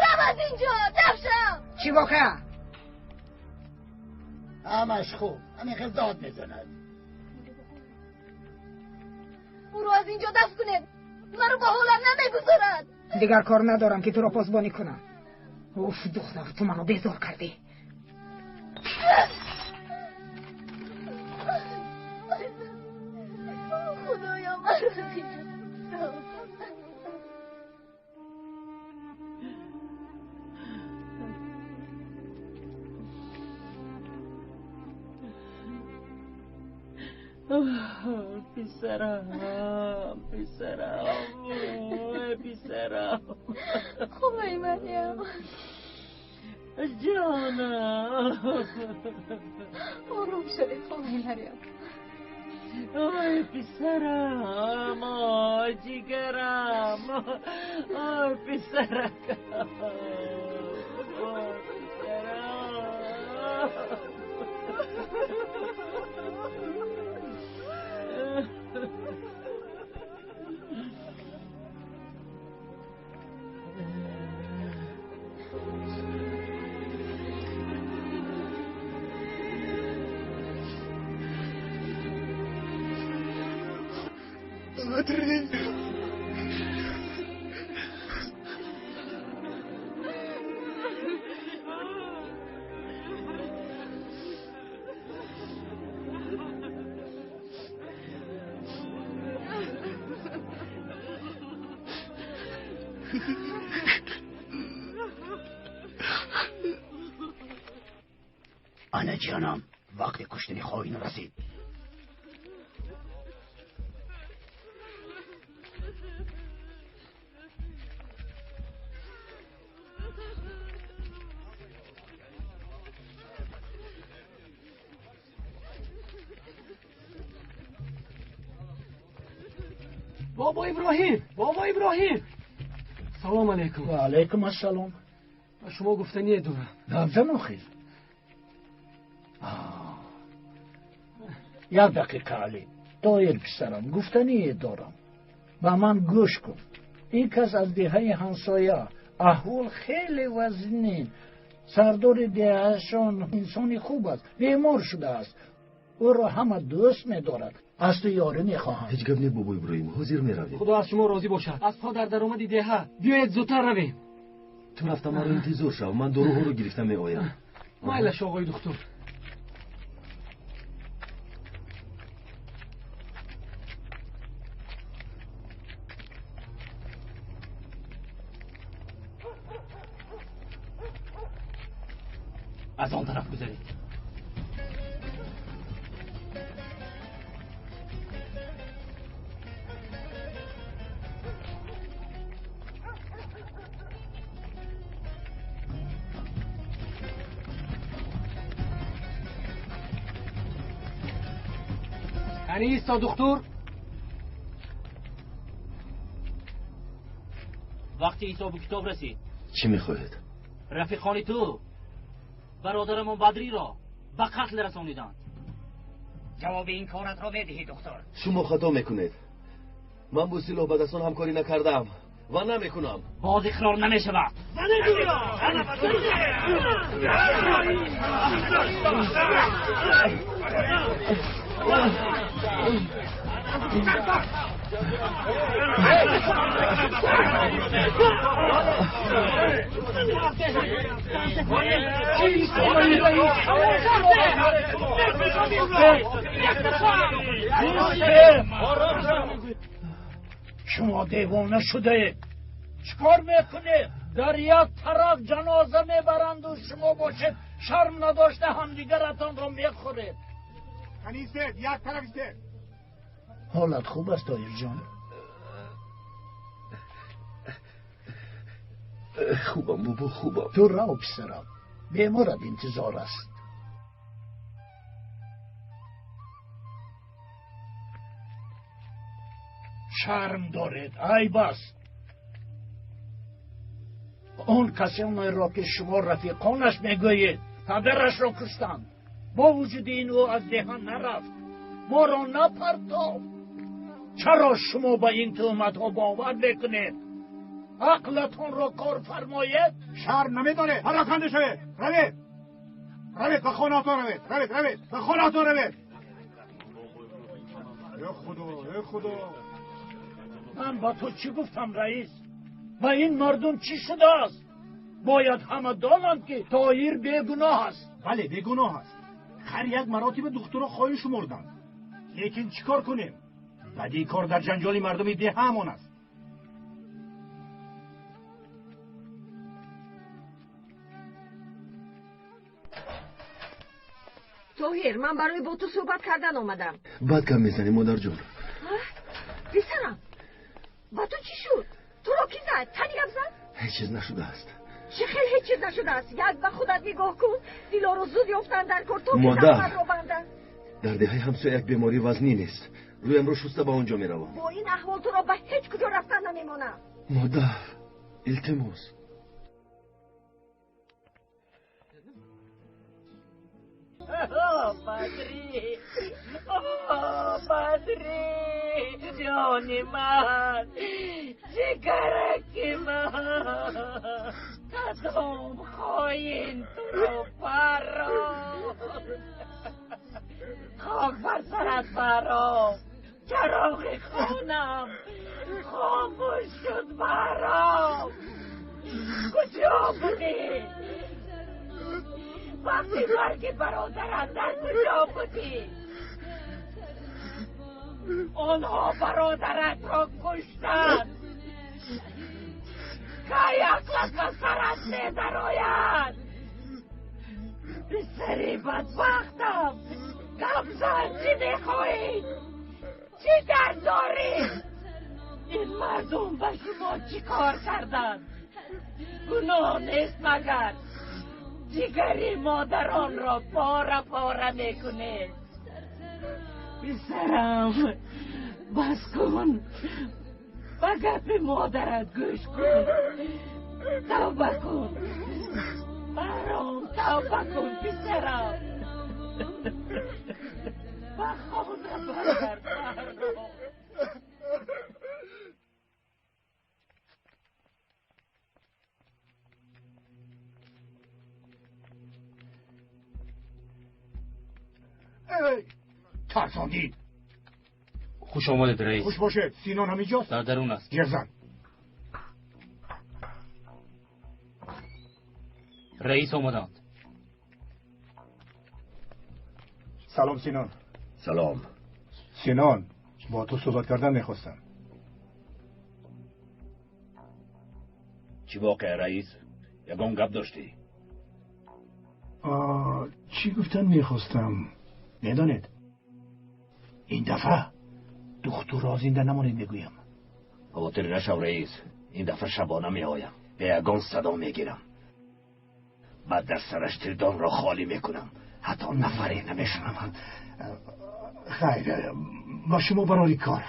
Рав аз инҷо, дафшам. Чӣ воқеа? Ҳамаш хуб. Ҳамин хел дод мезанад. Ӯро аз инҷо дафт кунед. Маро ба ҳолам намегузорад. Дигар кор надорам ки туро посбонӣ кунам. Уф, духтар, ту маро безор кардӣ. Худоё, маро аз инҷо. Писарам, писарам, писарам. Холаи Марьям. Ҷонам. Ором шавед, холаи Марьям. Ой, писарам, ой, ҷигарам, ой, писаракам, ой, писарам. Бадри! Ана ҷонам, вақти куштани хоин расид. Бобо Иброҳим, бобо Иброҳим. Салом алейкум. Ва алейкум ассалом. Ба шумо гуфтание дорам. Гап охир. Як дақиқа, Алӣ. Доир писарам, гуфтание дорам. Ба ман гӯш кун. Ин кас аз деҳаи ҳамсоя. Аҳвол хеле вазнин. Сардори деҳашон инсони хуб аст. Бемор шудааст. Ӯро ҳама дӯст медорад. Аз ту ёрӣ мехоҳам. Ҳеҷ гап не, бобо Иброҳим, ҳозир меравем. Худо аз шумо розӣ бошад. Аз по дар даромади деҳа. Биёед зудтар равем. Ту рафта маро интизор шав, ман доруҳоро гирифта меоям. Майлаш, оғои духтур. Аз он тараф гузаред. Кани исто, духтур. Вақти ҳисобу китоб расид. Чӣ мехоҳед? Рафиқони ту Бародарамон Бадриро ба қатл расониданд. Ҷавоби ин коратро медиҳӣ, духтур. Шумо хато мекунед. Ман бо силоҳ ба дастон ҳамкорӣ накардаам ва намекунам. Боз иқрор намешавад. Шумо девона шудаед. Чӣ кор мекунед? Дар як тараф ҷаноза мебаранду шумо бошед шарм надошта ҳамдигаратонро мехӯред. Канистед, як тараф истед. Ҳолат хуб аст, Тоҳирҷон? Хубам, бобо, хубам. Ту рав, писарам, беморат интизор аст. Шарм доред, айб аст. Он касонеро ки шумо рафиқонаш мегӯед, падарашро куштанд. Бо вуҷуди ин ӯ аз деҳа нарафт, моро напартофт. Чаро шумо ба ин туҳматҳо бовар мекунед? Ақлатонро кор фармоед. Шарм намедонед, пароканда шавед. Равед, равед, ба хонаатон равед, равед, равед, ба хонаатон равед. Э худо, э худо. Ман ба ту чӣ гуфтам, раис? Ба ин мардум чӣ шудааст? Бояд ҳама донанд, ки Тоҳир бегуноҳ аст. Бале, бегуноҳ аст. Ҳар як маротиба духтуро хоҳӣ шумурданд. Лекин чӣ кор кунем? Бадии кор дар ҷанҷоли мардуми деҳаамон аст. Тоҳир, ман барои бо ту суҳбат кардан омадам. Бад гап мезанӣ, модарҷон. Писарам, ба ту чӣ шуд? Туро ки зад? Тани гап зад? Ҳеҷ чиз нашудааст. Чӣ хел ҳеҷ чиз нашудааст? Як ба худат нигоҳ кун. Дилоро зуд ёфтанд дар кор, то ки захматро банданд. Дар деҳаи ҳамсоя як бемории вазнин нест. Рӯямро шуста ба он ҷо меравам. Бо ин аҳвол туро ба ҳеҷ куҷо рафтан намемонам. Модар, илтимос. Бадри, Бадри, ҷони ман, ҷигараки ман, кадом хоин туро паронд? Хок бар сарат баром, чароғи хонам хомӯш шуд баром. Куҷо будӣ? Вақти марги бародарат дар куҷо будӣ? Онҳо бародаратро куштанд. Кай ақлат ба сарат медарояд? Писари бадбахтам, гап зан, чӣ мехоҳӣ? Чӣ дард дорӣ? Ин мардум ба шумо чӣ кор карданд? Гуноҳ нест магар? Ҷигари модаронро пора пора мекунед. Писарам, бас кун, ба гапи модарат гӯш кун, тавба кун, баром, тавба кун, писарам. Ба хона баргард, баром. Тарсондид. Хуш омадед, раис. Хуш бошед. Синон ҳаминҷост? Дар дарун аст. Ҷерзан. Раис омаданд. Салом, Синон. Салом. Синон, бо ту суҳбат кардан мехостам. Чӣ воқеа, раис? Ягон гап доштӣ? Чӣ гуфтан мехостам? Медонед, ин дафъа духтурро зинда намонед мегӯям. Хотир нашав, раис. Ин дафъа шабона меоям, бе ягон садо мегирам. Баъд дар сараш тирдонро холӣ мекунам, ҳатто нафаре намешунаванд. Хайр, ба шумо барори кор.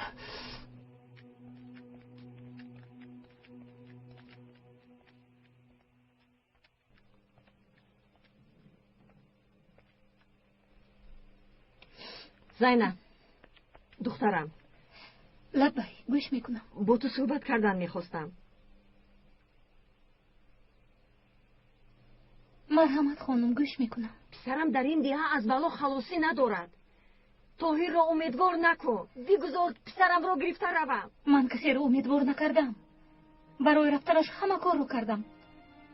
Зайнаб, духтарам. Лаббай, гӯш мекунам. Бо ту суҳбат кардан мехостам. Марҳамат, хонум, гӯш мекунам. Писарам дар ин деҳа аз бало халосӣ надорад. Тоҳирро умедвор накун. Бигузор писарамро гирифта равам. Ман касеро умедвор накардам. Барои рафтанаш ҳама корро кардам.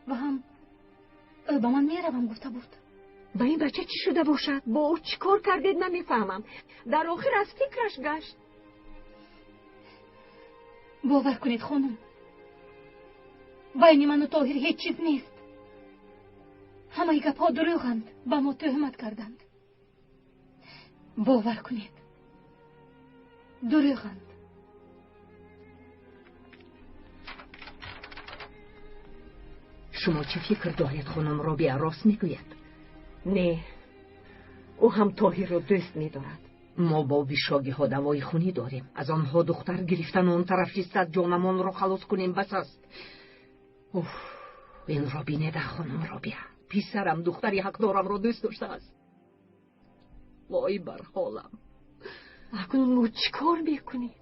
Ва ҳам ӯ ба ман меравам гуфта буд. Ба ин бача чӣ шуда бошад? Бо ӯ чӣ кор кардед намефаҳмам. Дар охир аз фикраш гашт. Бовар кунед, хонум, байни ману Тоҳир ҳеҷ чиз нест. Ҳамаи гапҳо дурӯғанд, ба мо тӯҳмат карданд. Бовар кунед, дурӯғанд. Шумо чӣ фикр доред, хонум Робиа рост мегӯяд? Не, ӯ ҳам Тоҳирро дӯст медорад. Мо бо бишогиҳо давои хунӣ дорем. Аз онҳо духтар гирифтан он тараф ҳиссат ҷонамонро халос кунем бас аст. Уф, инро бинеда, хонум Робиа. Писарам духтари ҳақдорамро дӯст доштааст. Вой бар ҳолам. Акнун мо чӣ кор мекунем?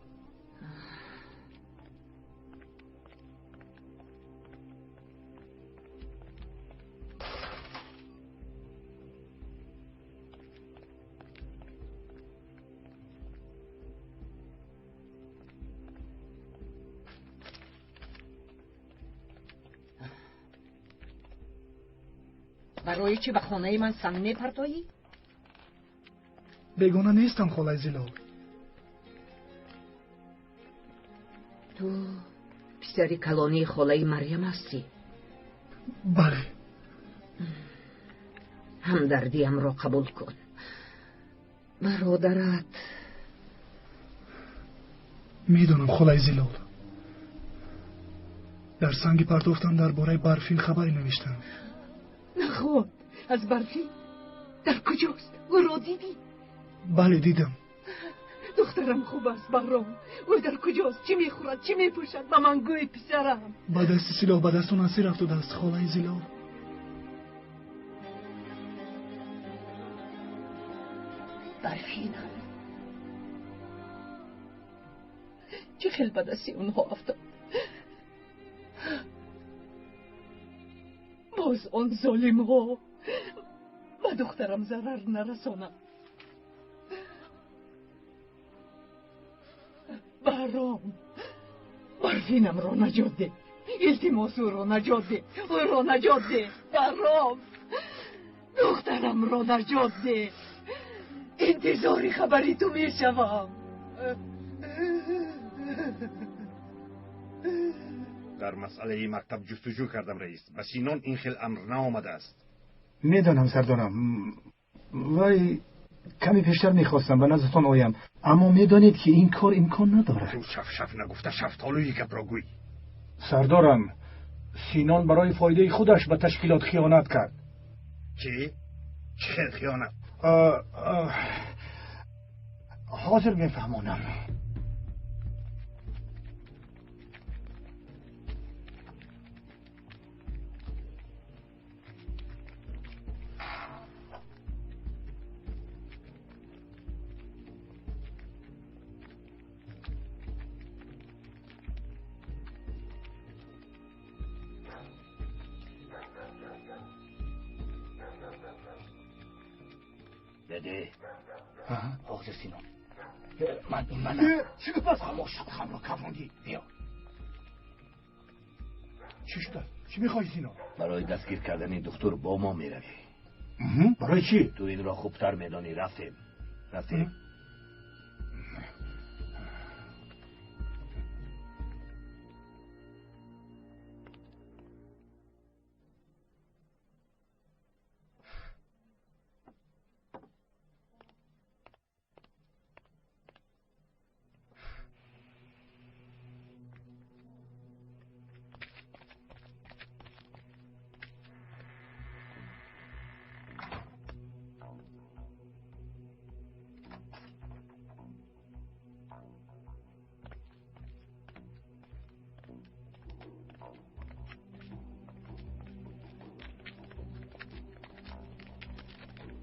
Барои чӣ ба хонаи ман санг мепартоӣ? Бегона нестам, холаи Зилол. Ту писари калонии холаи Марьям ҳастӣ? Бале. Ҳамдардиамро қабул кун. Бародарат. Медонам, холаи Зилол. Дар санги партофтан дар бораи Барфин хабаре навиштам. Наход, аз Барфин? Дар куҷост? Ӯро дидӣ? Бале, дидам. Духтарам хуб аст, Баҳром. Ӯ дар куҷост? Чӣ мехӯрад? Чӣ мепӯшад? Ба ман гӯй, писарам. Ба дасти силоҳ ба дастон асир афтодааст, холаи Зилол. Барфинам чӣ хел ба дасти онҳо афтод? Боз он золимҳо ба духтарам зарар нарасонанд. Баҳром, Барфинамро наҷот деҳ. Илтимос, ӯро наҷот деҳ. Ӯро наҷот деҳ. Баҳром, духтарамро наҷот деҳ. Интизори хабари ту мешавам. Дар масъалаи мактаб ҷустуҷӯ кардам, раис. Ба Синон ин хел амр наомадааст. Медонам, сардорам. Вай каме пештар мехостам ба наздатон оям, аммо медонед, ки ин кор имкон надорад. Ту шафшаф нагуфта шафтолӯи гапро гӯй. Сардорам, Синон барои фоидаи худаш ба ташкилот хиёнат кард. Чӣ? Чӣ хел хиёнат? Ҳозир мефаҳмонам. Деде, ҳозир Синон. Ман ин манам. Чӣ гап аст? Хомӯш, шабхамро кафондӣ. Биё. Чӣ шудааст? Чӣ мехоҳӣ, Синон? Барои дастгир кардани духтур бо мо меравӣ. Барои чӣ? Ту инро хубтар медонӣ. Рафтем. Рафтем.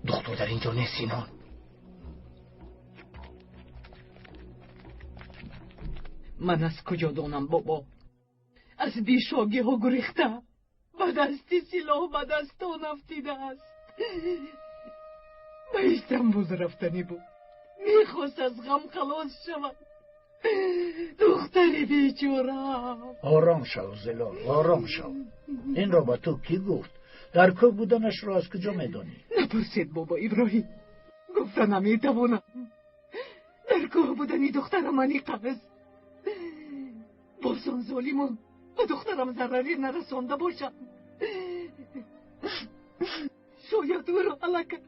Духтур дар ин ҷо нест, Синон. Ман аз куҷо донам, бобо? Аз бешогиҳо гурехта, ба дасти силоҳ ба дастон афтидааст. Ба Истанбул рафтанӣ буд. Мехост аз ғам халос шавад. Духтари бечора. Ором шав, Зилол, ором шав. Инро ба ту кӣ гуфт? Дар кӯҳ буданашро аз куҷо медонӣ? Напурсед, бобо Иброҳим. Гуфта наметавонам. Дар кӯҳ будани духтарам аниқ аст. Боз он золимон ба духтарам зараре нарасонда бошанд. Шояд ӯро аллакай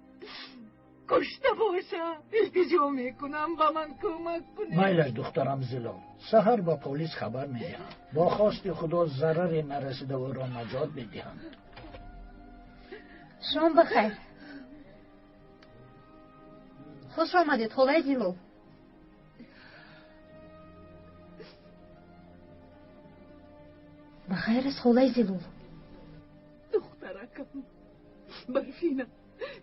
кушта бошад. Илтиҷо мекунам, ба ман кӯмак кунед. Майлаш, духтарам Зилол. Саҳар ба полис хабар медиҳам. Бо хости Худо зараре нарасида ӯро наҷот медиҳанд. Шом бахайр. Хуш омадед, холаи Зилол. Бахайр аст, холаи Зилол. Духтаракам Барфина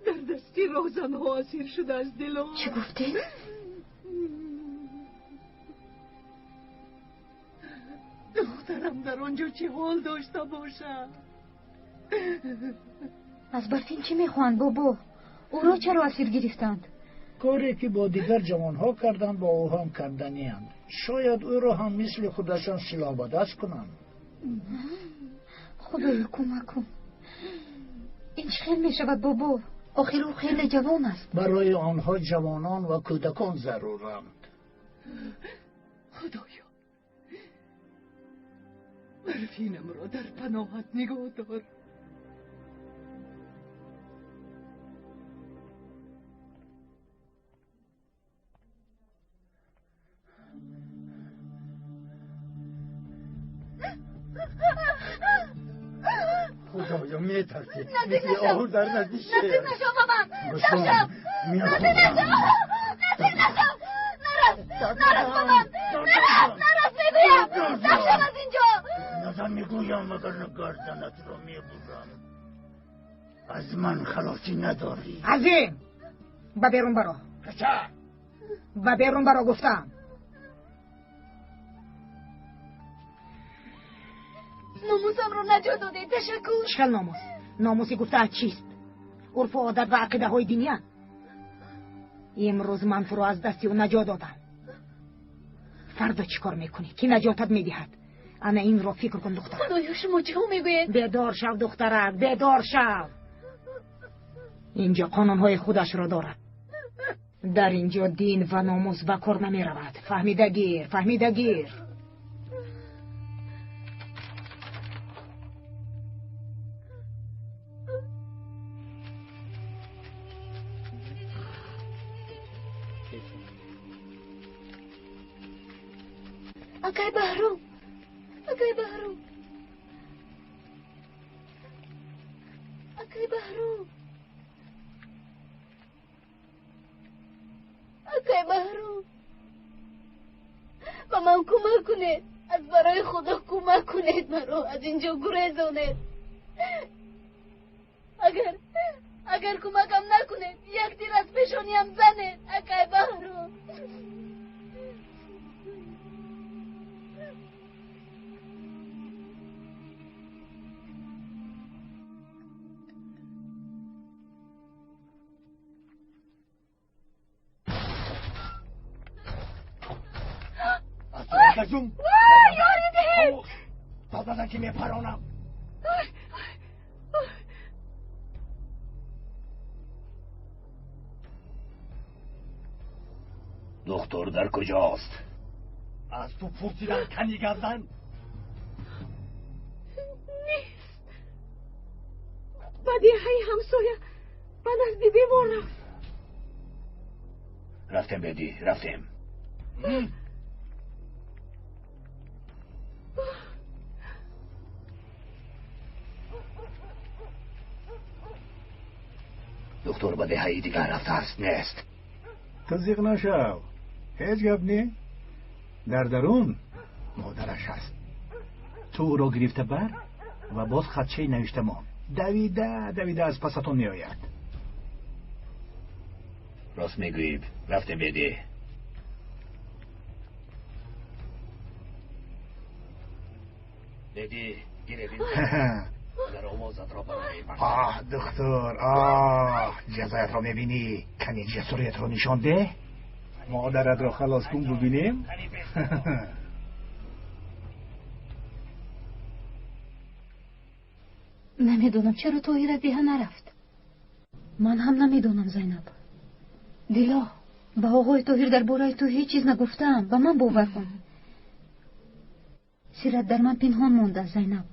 дар дасти роҳзанҳо асир шудааст, Дилол. Чӣ гуфтед? Духтарам дар он ҷо чӣ ҳол дошта бошад? Аз Барфин чӣ мехоҳанд, бобо? Ӯро чаро асир гирифтанд? Коре ки бо дигар ҷавонҳо карданд, бо ӯ ҳам карданианд. Шояд ӯро ҳам мисли худашон силоҳ ба даст кунанд. Худоё, кӯмак кун. Ин чӣ хел мешавад, бобо? Охир ӯ хеле ҷавон аст. Барои онҳо ҷавонон ва кӯдакон заруранд. Худоё, Барфинамро дар паноҳат нигоҳ дор. Худоё, метарсӣ. Наздик Мисли нашав. оҳур дар назди шер. Наздик нашав ба ман. Гӯш кун. Нашав. Наздик нашав. Наздик нашав. Нарас. Нарас ба ман. Нарас, нарас мегӯям. Нашав аз инҷо. Назан мегӯям, вагарна гарданатро мебурам. Аз ман халосӣ надорӣ. Азим, ба берун баро. Кача? Ба берун баро гуфтам. Номусамро наҷот додед. Ташаккур. Чӣ хел номус? Номуси гуфтаат чист? Урфу одат ва ақидаҳои диния? Имрӯз ман туро аз дасти ӯ наҷот додам. Фардо чӣ кор мекунӣ? Кӣ наҷотат медиҳад? Ана инро фикр кун, духтарак. Худоё, шумо чӣ мегӯед? Бедор шав, духтарак, бедор шав. Инҷо қонунҳои худашро дорад. Дар инҷо дин ва номус ба кор намеравад. Фаҳмида гир, фаҳмида гир. Акай Баҳром, акай Баҳром, акай Баҳром, акай Баҳром, ба ман кӯмак кунед. Аз барои Худо кӯмак кунед, маро аз инҷо гурезонед. Агар кӯмакам накунед, як тир аз пешониям занед, акай Баҳром. Зум. Вай, ёри диҳед! Дод назан ки мепаронам. Духтур дар куҷост? Аз ту пурсидам, кани гап зан. Нест. Ба деҳаи ҳамсоя ба назди бемор рафт. Рафтем, Беди, рафтем. Духтур ба деҳаи дигар рафтааст, нест. Ту зиқ нашав, ҳеҷ гап не. Дар дарун модараш ҳаст. Ту ӯро гирифта бар ва боз хатчаи навишта мон. Давида давида аз пасатон меояд. Рост мегӯӣ, рафтем, Беди. Беди, гиребин. Дар овозатро барои ман. Оҳ, духтур, оҳ, ҷазоятро мебинӣ. Кани ҷасориятро нишон деҳ. Модаратро халос кун, бубинем. Намедонам чаро Тоҳир аз деҳа нарафт. Ман ҳам намедонам, Зайнаб. Дило, ба оғои Тоҳир дар бораи ту ҳеҷ чиз нагуфтаам. Ба ман бовар кун. Сират дар ман пинҳон мондааст, Зайнаб.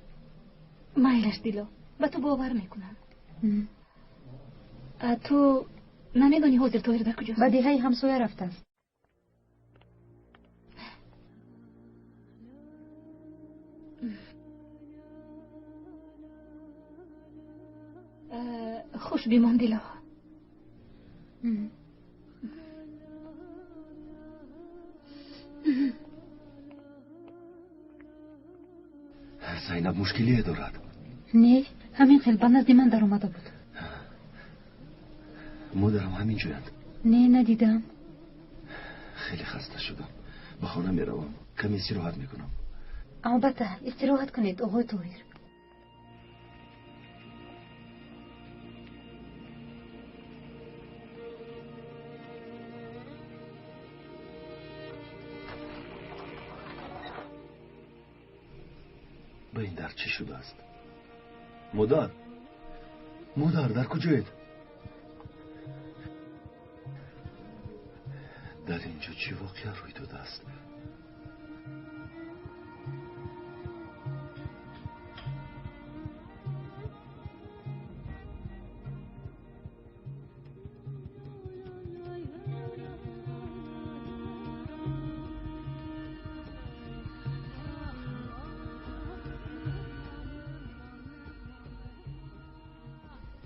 Майлаш, Дило, ба ту бовар мекунам. Ту намедонӣ ҳозир Тоҳир дар куҷост? Ба деҳаи ҳамсоя рафтааст. Хуш бимон, Дило. Зайнаб мушкилие дорад? Не, ҳамин хел ба назди ман даромада буд. Модарам ҳамин ҷоянд? Не, надидам. Хеле хаста шудам. Ба хона меравам. Каме истироҳат мекунам. Албатта, истироҳат кунед, оғои Тоҳир. Ба ин дар чӣ шудааст? Модар, модар, дар куҷоед? Дар ин ҷо чӣ воқеа рӯй додааст?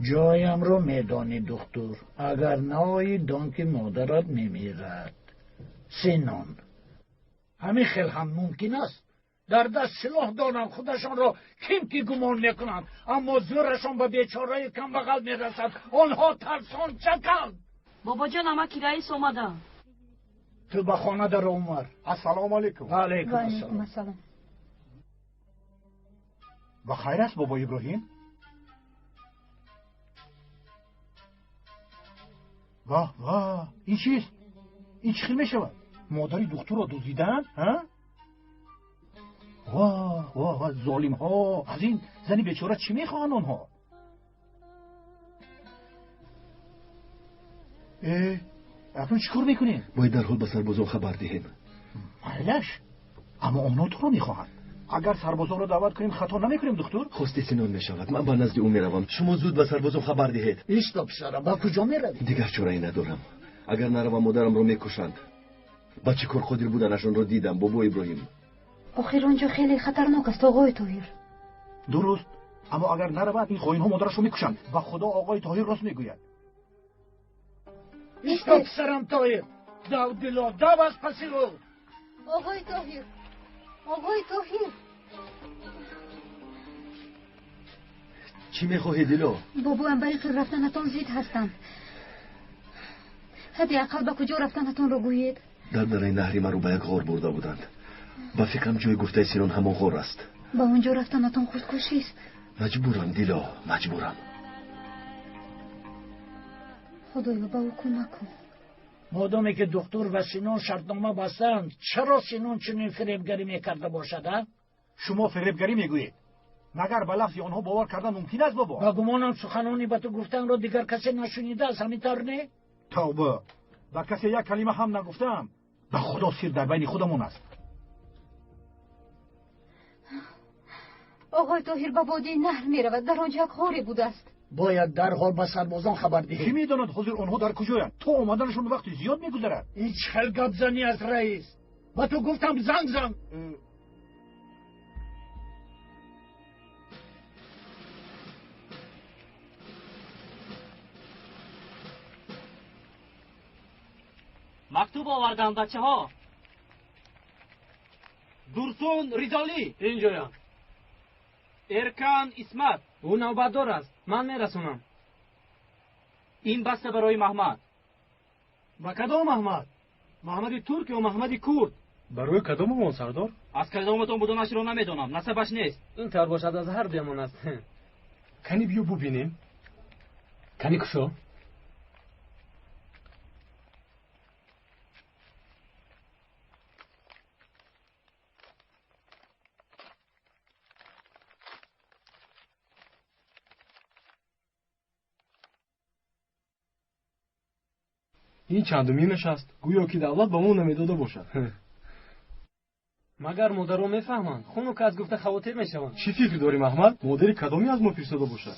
Ҷоямро медонӣ, духтур. Агар наоӣ, дон ки модарат мемирад. Синон, ҳамин хел ҳам мумкин аст. Дар даст силоҳ доранд, худашонро ким ки гумон мекунанд, аммо зӯрашон ба бечораи камбағал мерасад. Онҳо тарсончаканд. Бобоҷон, амаки раис омаданд. Ту ба хона даро, Умар. Ассалому алайкум. Ва алайкум ассалом. Ба хайр аст, бобо Иброҳим? Ваҳ, ваҳ, ин чист? Ин чӣ хел мешавад? Модари духтурро дуздидаанд? Воҳ, воҳ, золимҳо! Аз ин зани бечора чӣ мехоҳанд онҳо? Э, акнун чӣ кор мекунем? Бояд дарҳол ба сарбозон хабар диҳем. Майлаш, аммо онҳо туро мехоҳанд. Агар сарбозонро даъват кунем, хато намекунем, духтур? Хости Синон мешавад. Ман ба назди ӯ меравам. Шумо зуд ба сарбозон хабар диҳед. Исто, писарам, ба куҷо меравӣ? Дигар чорае надорам. Агар наравам, модарамро мекушанд. Ба чӣ кор қодир буданашонро дидам, бобо Иброҳим. Охир он ҷо хеле хатарнок аст, оғои Тоҳир. Дуруст, аммо агар наравад, ин хоинҳо модарашро мекушанд. Ба худо, оғои Тоҳир рост мегӯяд. Исто, писарам Тоҳир. Дав, Дило, дав аз паси ӯ. Оғои Тоҳир, оғои Тоҳир. Чӣ мехоҳӣ, Дило? Бобоям ба ин хел рафтанатон зид ҳастанд. Ҳадди ақал ба куҷо рафтанатонро гӯед. Дар дараи наҳри маро ба як ғор бурда буданд. Ба фикрам ҷои гуфтаи Синон ҳамон ғор аст. Ба он ҷо рафтанатон худкушист. Маҷбурам, Дило, маҷбурам. Худоё, ба ӯ кӯмак кун. Модоме ки духтур ва Синон шартнома бастанд, чаро Синон чунин фиребгарӣ мекарда бошад, а? Шумо фиребгарӣ мегӯед. Магар ба лафзи онҳо бовар кардан мумкин аст, бобо? Ба гумонам суханони ба ту гуфтанро дигар касе нашунидааст, ҳамин тавр не? Тавба, ба касе як калима ҳам нагуфтаам. Ба худо, сир дар байни худамон аст. Оғои Тоҳир ба водии наҳр меравад. Дар он ҷо як ғоре будааст. Бояд дарҳол ба сарбозон хабар диҳем. Кӣ медонад ҳозир онҳо дар куҷоянд? То омаданашон вақти зиёд мегузарад. Ин чӣ хел гапзанӣ аст, раис? Ба ту гуфтам занг зан. Мактуб овардам, бачаҳо. Дурсун Ризолӣ. Инҷоям. Эркан Исмат. Ӯ навбатдор аст, ман мерасонам. Ин баста барои Маҳмад. Ба кадом Маҳмад? Маҳмади турк ё Маҳмади курд? Барои кадомамон, сардор? Аз кадоматон буданашро намедонам, насабаш нест. Ин тавр бошад, аз ҳар дуямон аст. Кани биё бубинем. Кани кушо. Ин чандуминаш аст, гӯё ки давлат ба мо намедода бошад. Магар модаро мефаҳманд, хунук аз гуфта хавотир мешаванд. Чӣ фикр дорӣ, Маҳмад? Модари кадоме аз мо фиристода бошад?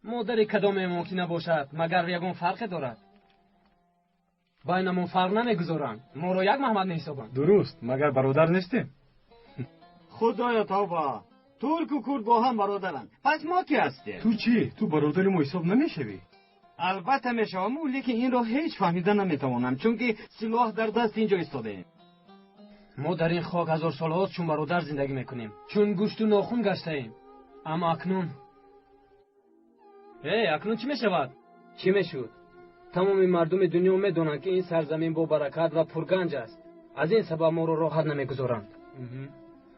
Модари кадоме мумкин набошад, магар ягон фарқе дорад? Байнамон фарқ намегузоранд, моро як Маҳмад меҳисобанд. Дуруст, магар бародар нестем? Худоё тавба! Турку курд бо ҳам бародаранд. Пас мо ки ҳастем? Ту чӣ? Ту бародари мо ҳисоб намешавӣ? Албатта мешавам, лекин инро ҳеҷ фаҳмида наметавонам, чунки силоҳ дар даст инҷо истодаем. Мо дар ин хок ҳазорсолаҳост чун бародар зиндагӣ мекунем, чун гӯшту нохун гаштаем. Аммо акнун акнун чӣ мешавад? Чӣ мешуд? Тамоми мардуми дунё медонанд, ки ин сарзамин бо баракат ва пурганҷ аст. Аз ин сабаб моро роҳат намегузоранд.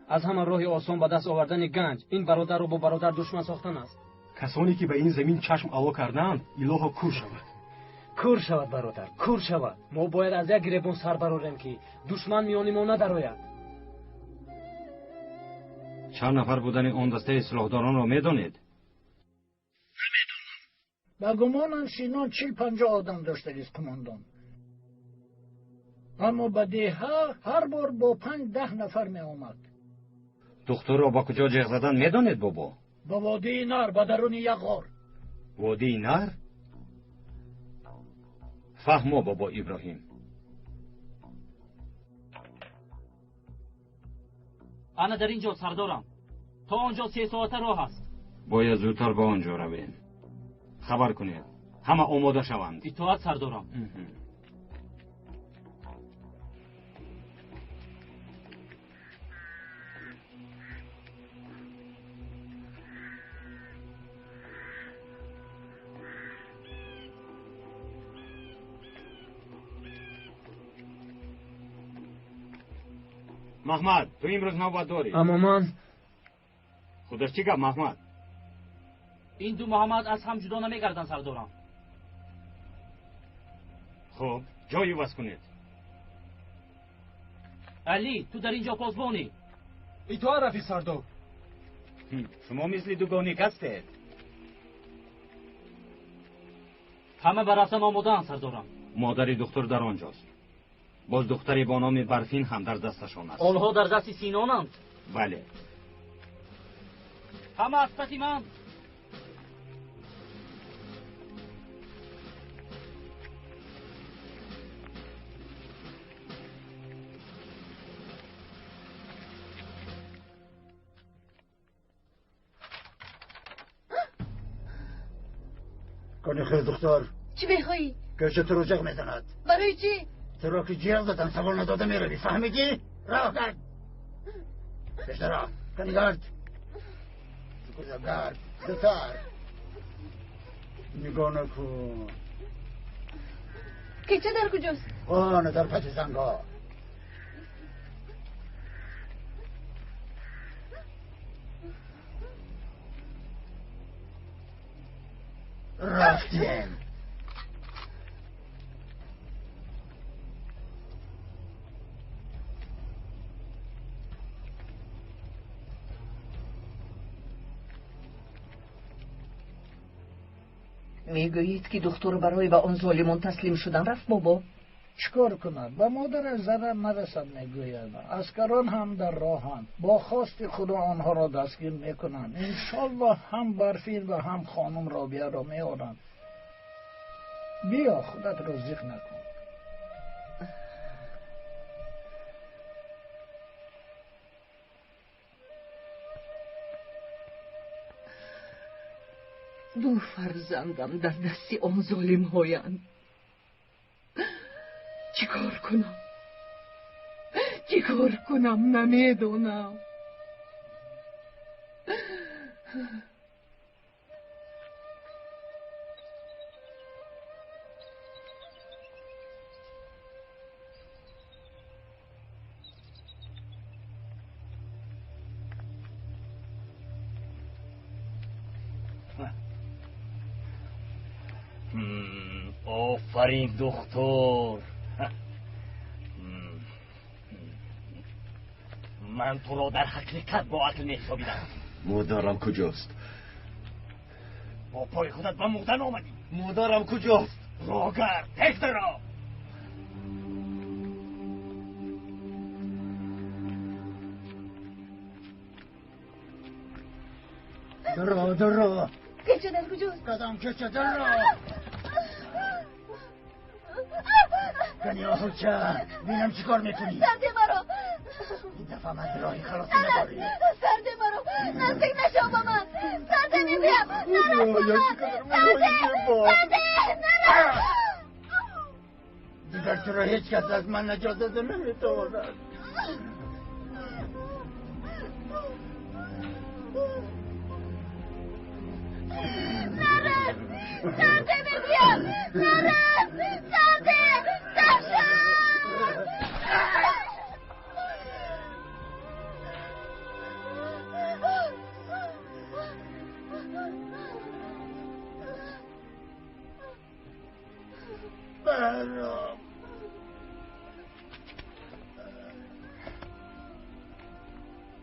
Аз ҳама роҳи осон ба даст овардани ганҷ ин бародарро бо бародар душман сохтан аст. Касоне ки ба ин замин чашм ало кардаанд, илоҳо кур шавад. Кур шавад, бародар, кур шавад. Мо бояд аз як гиребон сар барорем, ки душман миёни мо надарояд. Чанд нафар будани он дастаи силоҳдоронро медонед? Намедонам. Ба гумонам Синон 40-50 одам доштагист, қумондон. Аммо ба деҳа ҳар бор бо 5-10 нафар меомад. Духтурро ба куҷо ҷеғ задан медонед, бобо? Ба водии Нар, ба даруни як ғор. Водии Нар? Фаҳмо, бобо Иброҳим. Ана дар ин ҷо, сардорам. То он ҷо 3 соата роҳ аст. Бояд зудтар ба он ҷо равем. Хабар кунед, ҳама омода шаванд. Итоат, сардорам. Маҳмад, ту имрӯз навбат дорӣ. Аммо ман худаш чӣ гап, Маҳмад? Ин ду Муҳаммад аз ҳам ҷудо намегарданд, сардорам. Хуб, ҷой иваз кунед. Алӣ, ту дар ин ҷо посбонӣ. Итоат, рафиқ сардор. Шумо мисли дугоник ҳастед. Ҳама ба рафтан омодаанд, сардорам. Модари духтур дар он ҷост. Боз духтаре бо номи Барфин ҳам дар дасташон аст. Онҳо дар дасти Синонанд? Бале. Ҳама аз паси ман. Кани хез, духтар. Чӣ мехоҳӣ? Кеша туро ҷеғ мезанад. Барои чӣ? Туро ки ҷеғ задам, савол надода меравӣ, фаҳмидӣ? Роҳ гард. Пештара, кани гард. Куҷа гард, зудтар. Нигоҳ накун. Кеча дар куҷост? Оне дар паси зангҳо. Рафтем. Мегӯед, ки духтур барои ба он золимон таслим шудан рафт, бобо? Чӣ кор кунад? Ба модараш зарар нарасад, мегӯяд. Аскарон ҳам дар роҳанд. Бо хости худо онҳоро дастгир мекунанд. Иншоллоҳ ҳам Барфин ва ҳам хонум Робияро меоранд. Биё, худатро зиқ накун. Ду фарзандам дар дасти он золимҳоянд. Чӣ кор кунам? Чӣ кор кунам, намедонам. Офарин, духтур. Ман туро дар ҳақиқат бо ақл меҳисобидам. Модарам куҷост? Бо пои худат ба мурдан омадӣ. Модарам куҷост? Роҳгард, тез даро. Даро, даро. Кеча дар куҷост? Кадом кеча? Даро. Кани оҳуча, бинам чӣ кор мекунӣ? Сарде маро. Ин дафъа ман роҳи халосӣ надорӣ. Сарде маро, наздик нашав ба ман. Сарде мегӯям, нарас ба ман. Сарде, сарде, нарас. Дигар туро ҳеҷ кас аз ман наҷот дода наметавонад. Нарас, сарде мегӯям, нарас, сарде, сарша. Баҳром.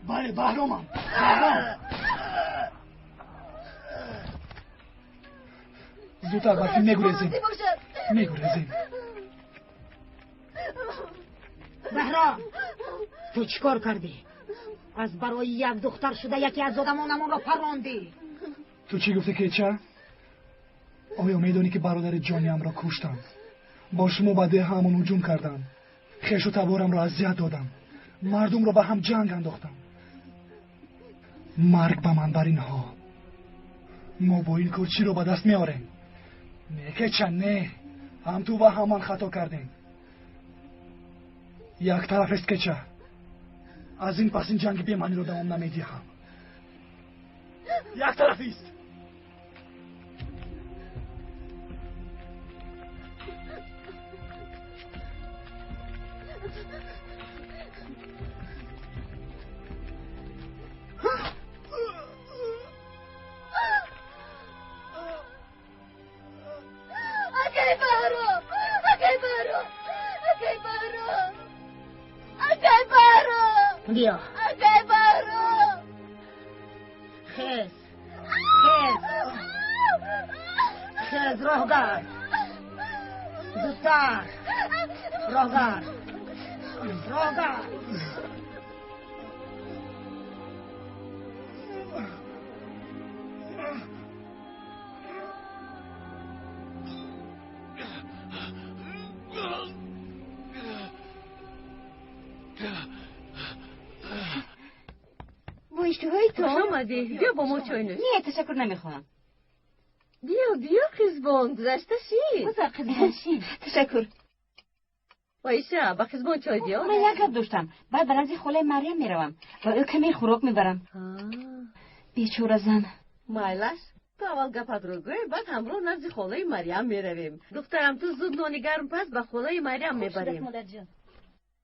Бале, Баҳромам. Баҳром. Зудтар, барфӣ, мегурезем. Мегурезем. Баҳром, ту чӣ кор кардӣ? Аз барои як духтар шуда яке аз одамонамонро парондӣ. Ту чӣ гуфтӣ, кеча? Оё медонӣ, ки бародари ҷониамро куштам? Бо шумо ба деҳаамон ҳуҷум кардам, хешу таборамро азият додам, мардумро ба ҳам ҷанг андохтам. Марг ба ман бар инҳо! Мо бо ин кор чиро ба даст меорем? Не, кеча, не, ҳам ту ва ҳам ман хато кардем. Як тараф аст, кеча. Аз ин пас ин ҷанги бемаъниро давом намедиҳам. Як тарафист. Акай Баҳром, акай Баҳром, акай Баҳром, акай Баҳром. Биё. Акай Баҳром. Хез, хез, хез, роҳгард, зудтар, роҳгард, роҳгард. Бо иштиҳои Хуш омадӣ, биё бо мо чой нӯш. Не, ташаккур, намехоҳам. Биё, биё, қизбон, гузашта шин. Гузар, қизбон, шин. Ташаккур. Оиша, ба қизбон чой биёр. Ман як гап доштам. Баъд ба назди холаи Марьям меравам ва ӯ каме хӯрок мебарам. Бечора зан. Майлаш, ту аввал гапатро гӯй, баъд ҳамроҳ назди холаи Марьям меравем. Духтарам, ту зуд нони гарм паз, ба холаи Марьям мебарем.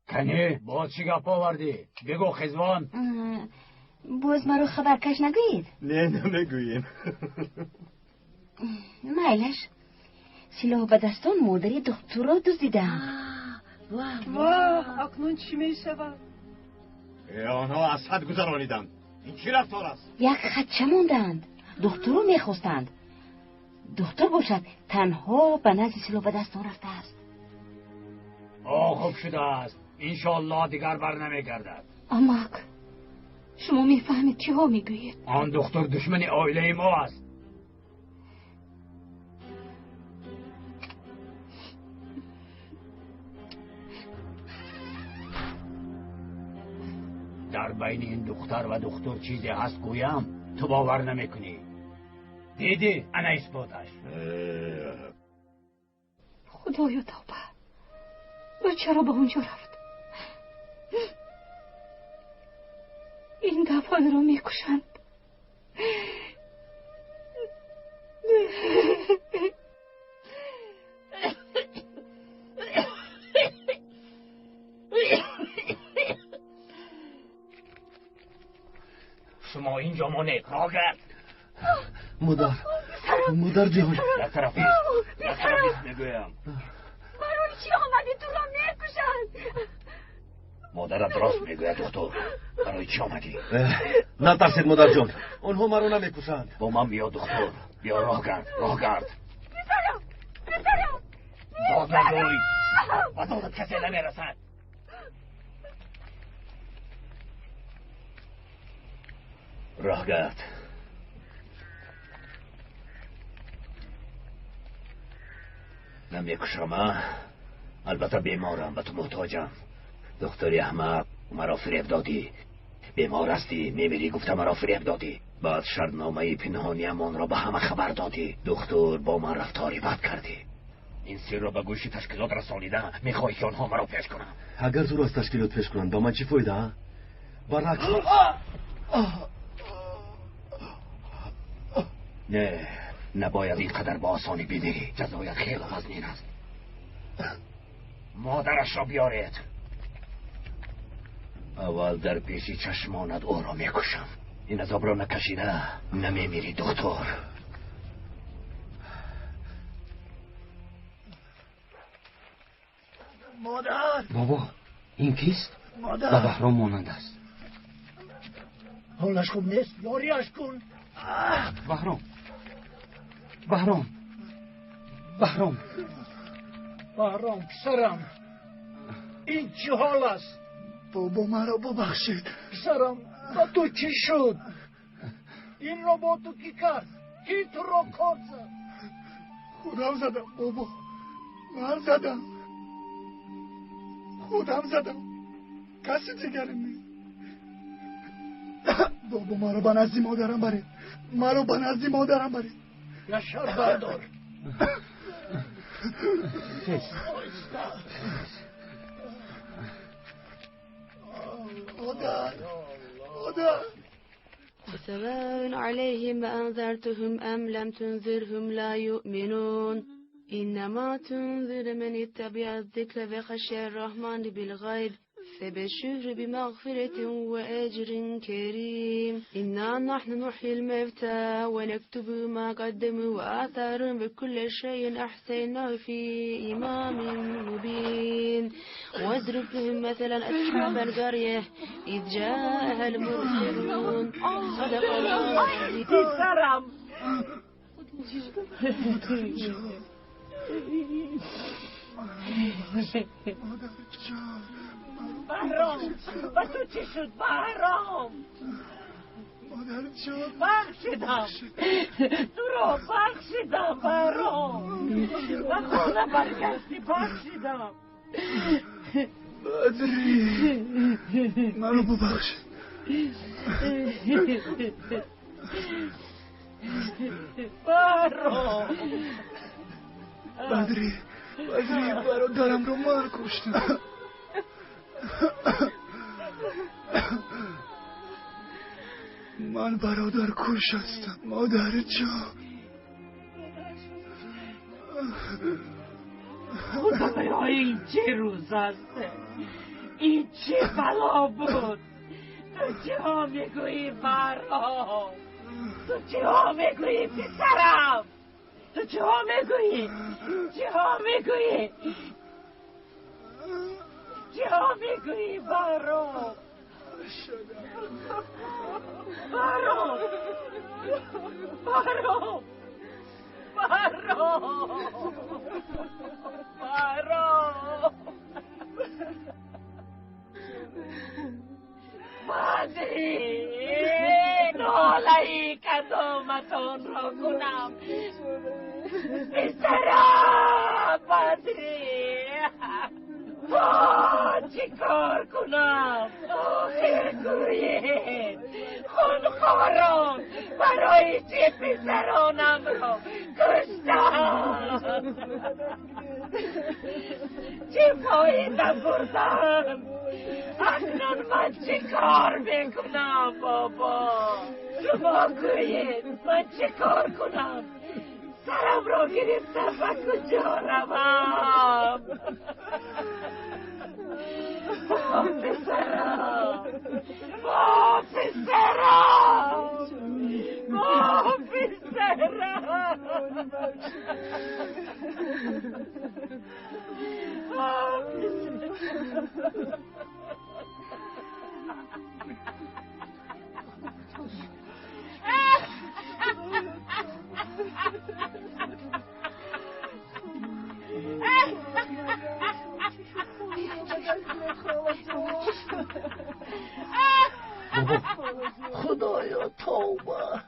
Кани, боз чӣ гап овардӣ? Бигӯ, хизвон. Боз маро хабаркаш нагӯед. Не, намегӯем. Майлаш, силоҳ ба дастон модари духтурро дуздидаанд. Воҳ, акнун чӣ мешавад? Онҳо аз ҳад гузарониданд. Ин чӣ рафтор аст? Як хатча мондаанд, духтурро мехостанд. Духтур бошад, танҳо ба назди силоҳ ба дастон рафтааст. О, хуб шудааст. Иншоаллоҳ, дигар бар намегардад. Амак, шумо мефаҳмед, чиҳо мегӯед? Он духтур душмани оилаи мо аст. Дар байни ин духтар ва духтур чизе ҳаст, гӯям, ту бовар намекунӣ. Дидӣ, ана исботаш. Худоё, тавба! Ӯ чаро ба он ҷо рафт? Ин дафъа ӯро мекушанд. Шумо инҷо монед, рогард. Модар, модарҷон. Як тараф ист, як тараф ист мегӯям. Барои чӣ омадӣ? Туро мекушанд. Модарат рост мегӯяд, духтур. Барои чӣ омадӣ? Натарсед, модарҷон, онҳо маро намекушанд. Бо ман биё, духтур. Биё, роҳ гард, роҳ гард. Писарам, писарам. Дод нагӯй, ба додат касе намерасад. Роҳ гард. Намекушам, а? Албатта беморам, ба ту муҳтоҷам. Духтури аҳмақ, маро фиреб додӣ. Бемор ҳастӣ, мемирӣ гуфта маро фиреб додӣ. Баъд шартномаи пинҳониамонро ба ҳама хабар додӣ. Духтур, бо ман рафтори бад кардӣ. Ин сирро ба гӯши ташкилот расонида мехоҳӣ ки онҳо маро пеш кунанд. Агар туро аз ташкилот пеш кунанд, ба ман чӣ фоида, а? Баръакс. Не, набояд ин қадар ба осонӣ бимирӣ. Ҷазоят хеле вазнин аст. Модарашро биёред. Аввал дар пеши чашмонат ӯро мекушам. Ин азобро накашида намемирӣ, духтур. Модар! Бобо, ин кист? Модар! Ба Баҳром монанд аст. Ҳолаш хуб нест, ёрияш кун. Баҳром, Баҳром, Баҳром. Баҳром, писарам, ин чӣ ҳол аст? Бобо, маро бубахшед. Писарам, ба ту чӣ шуд? Инро бо ту кӣ кард? Кӣ туро кор зад? Худам задам, бобо, ман задам. Худам задам, каси дигаре нест. Бобо, маро ба назди модарам баред, маро ба назди модарам баред. Яшар бардор. Тез. Модар, модар. سواء عليهم أنذرتهم أم لم تنذرهم لا يؤمنون إنما تنذر من اتبع الذكر وخشي الرحمن بالغيب فبشره بمغفرة وأجر كريم إنا نحن نحيي الموتى ونكتب ما قدموا وآثارهم وكل شيء أحصيناه في إمام مبين واضرب لهم مثلا أصحاب القرية إذ جاءها المرسلون. صدق الله العظيم. پسرم. بهرام، با تو چی شد بهرام؟ مادر جان، بخشیدم تو رو، بخشیدم بهرام. به خانه برگشتی، بخشیدم. بدری، منو ببخش. بهرام. بدری، بدری، برادرم رو من کشتم. من برادر کش هستم، مادر جان. خدایا این چه روز است؟ این چه بلا بود؟ تو چه ها میگویی بهرام؟ تو چه ها میگویی پسرم؟ تو چه ها میگویی؟ چه ها میگویی؟ چه ها میگویی بهرام؟ بهرام، بهرام، بهرام، بهرام. بدری، ناله‌ای کدامتان را کنم؟ پسرم بدری، چی کار کنم؟ آخر گویید خونخواران برای چه پسرانم را کشتند؟ چه فایده بردم؟ اکنون من چه کار میکنم بابا؟ شما گویید من چه کار کنم؟ سرم را گرفتم، به کجا روم؟ با پسرم، با پسرم، با پسرم. Худоё, тавба.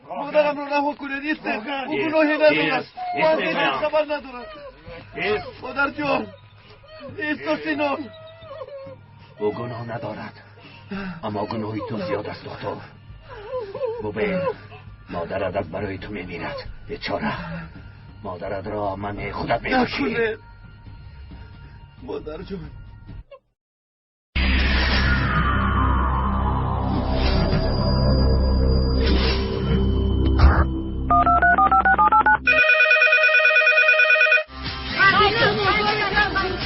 Модарамро раҳо кунед, истед. Ӯ гуноҳе надорад. Ӯ аз ҳеҷ чиз хабар надорад. Модарҷон, исто Синон. Ӯ гуноҳ надорад, аммо гуноҳи ту зиёд аст, духтур. Бубин, модарат аз барои ту мемирад, бечора. Модаратро ман худат мекушӣ. Накунед, модарҷон.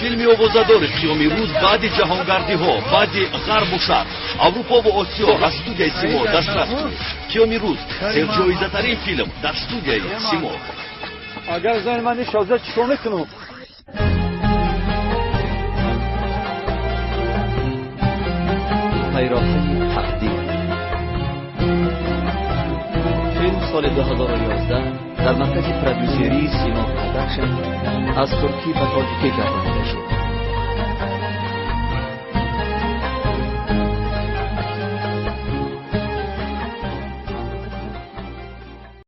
Филми овозадори қиёми рӯз баъди ҷаҳонгардиҳо, баъди ғарбу шарқ, Аврупову Осиё аз студияи Симо дастрас кунед. Қиёми рӯз серҷоизатарин филм дар студияи Симо. Агар зани ман нишозад, чӣ кор мекунам? Пайроҳаи тақдир. Филм соли 2011 дар маркази продюсерии Симо Продакшн аз туркӣ ба тоҷикӣ гардонида шуд.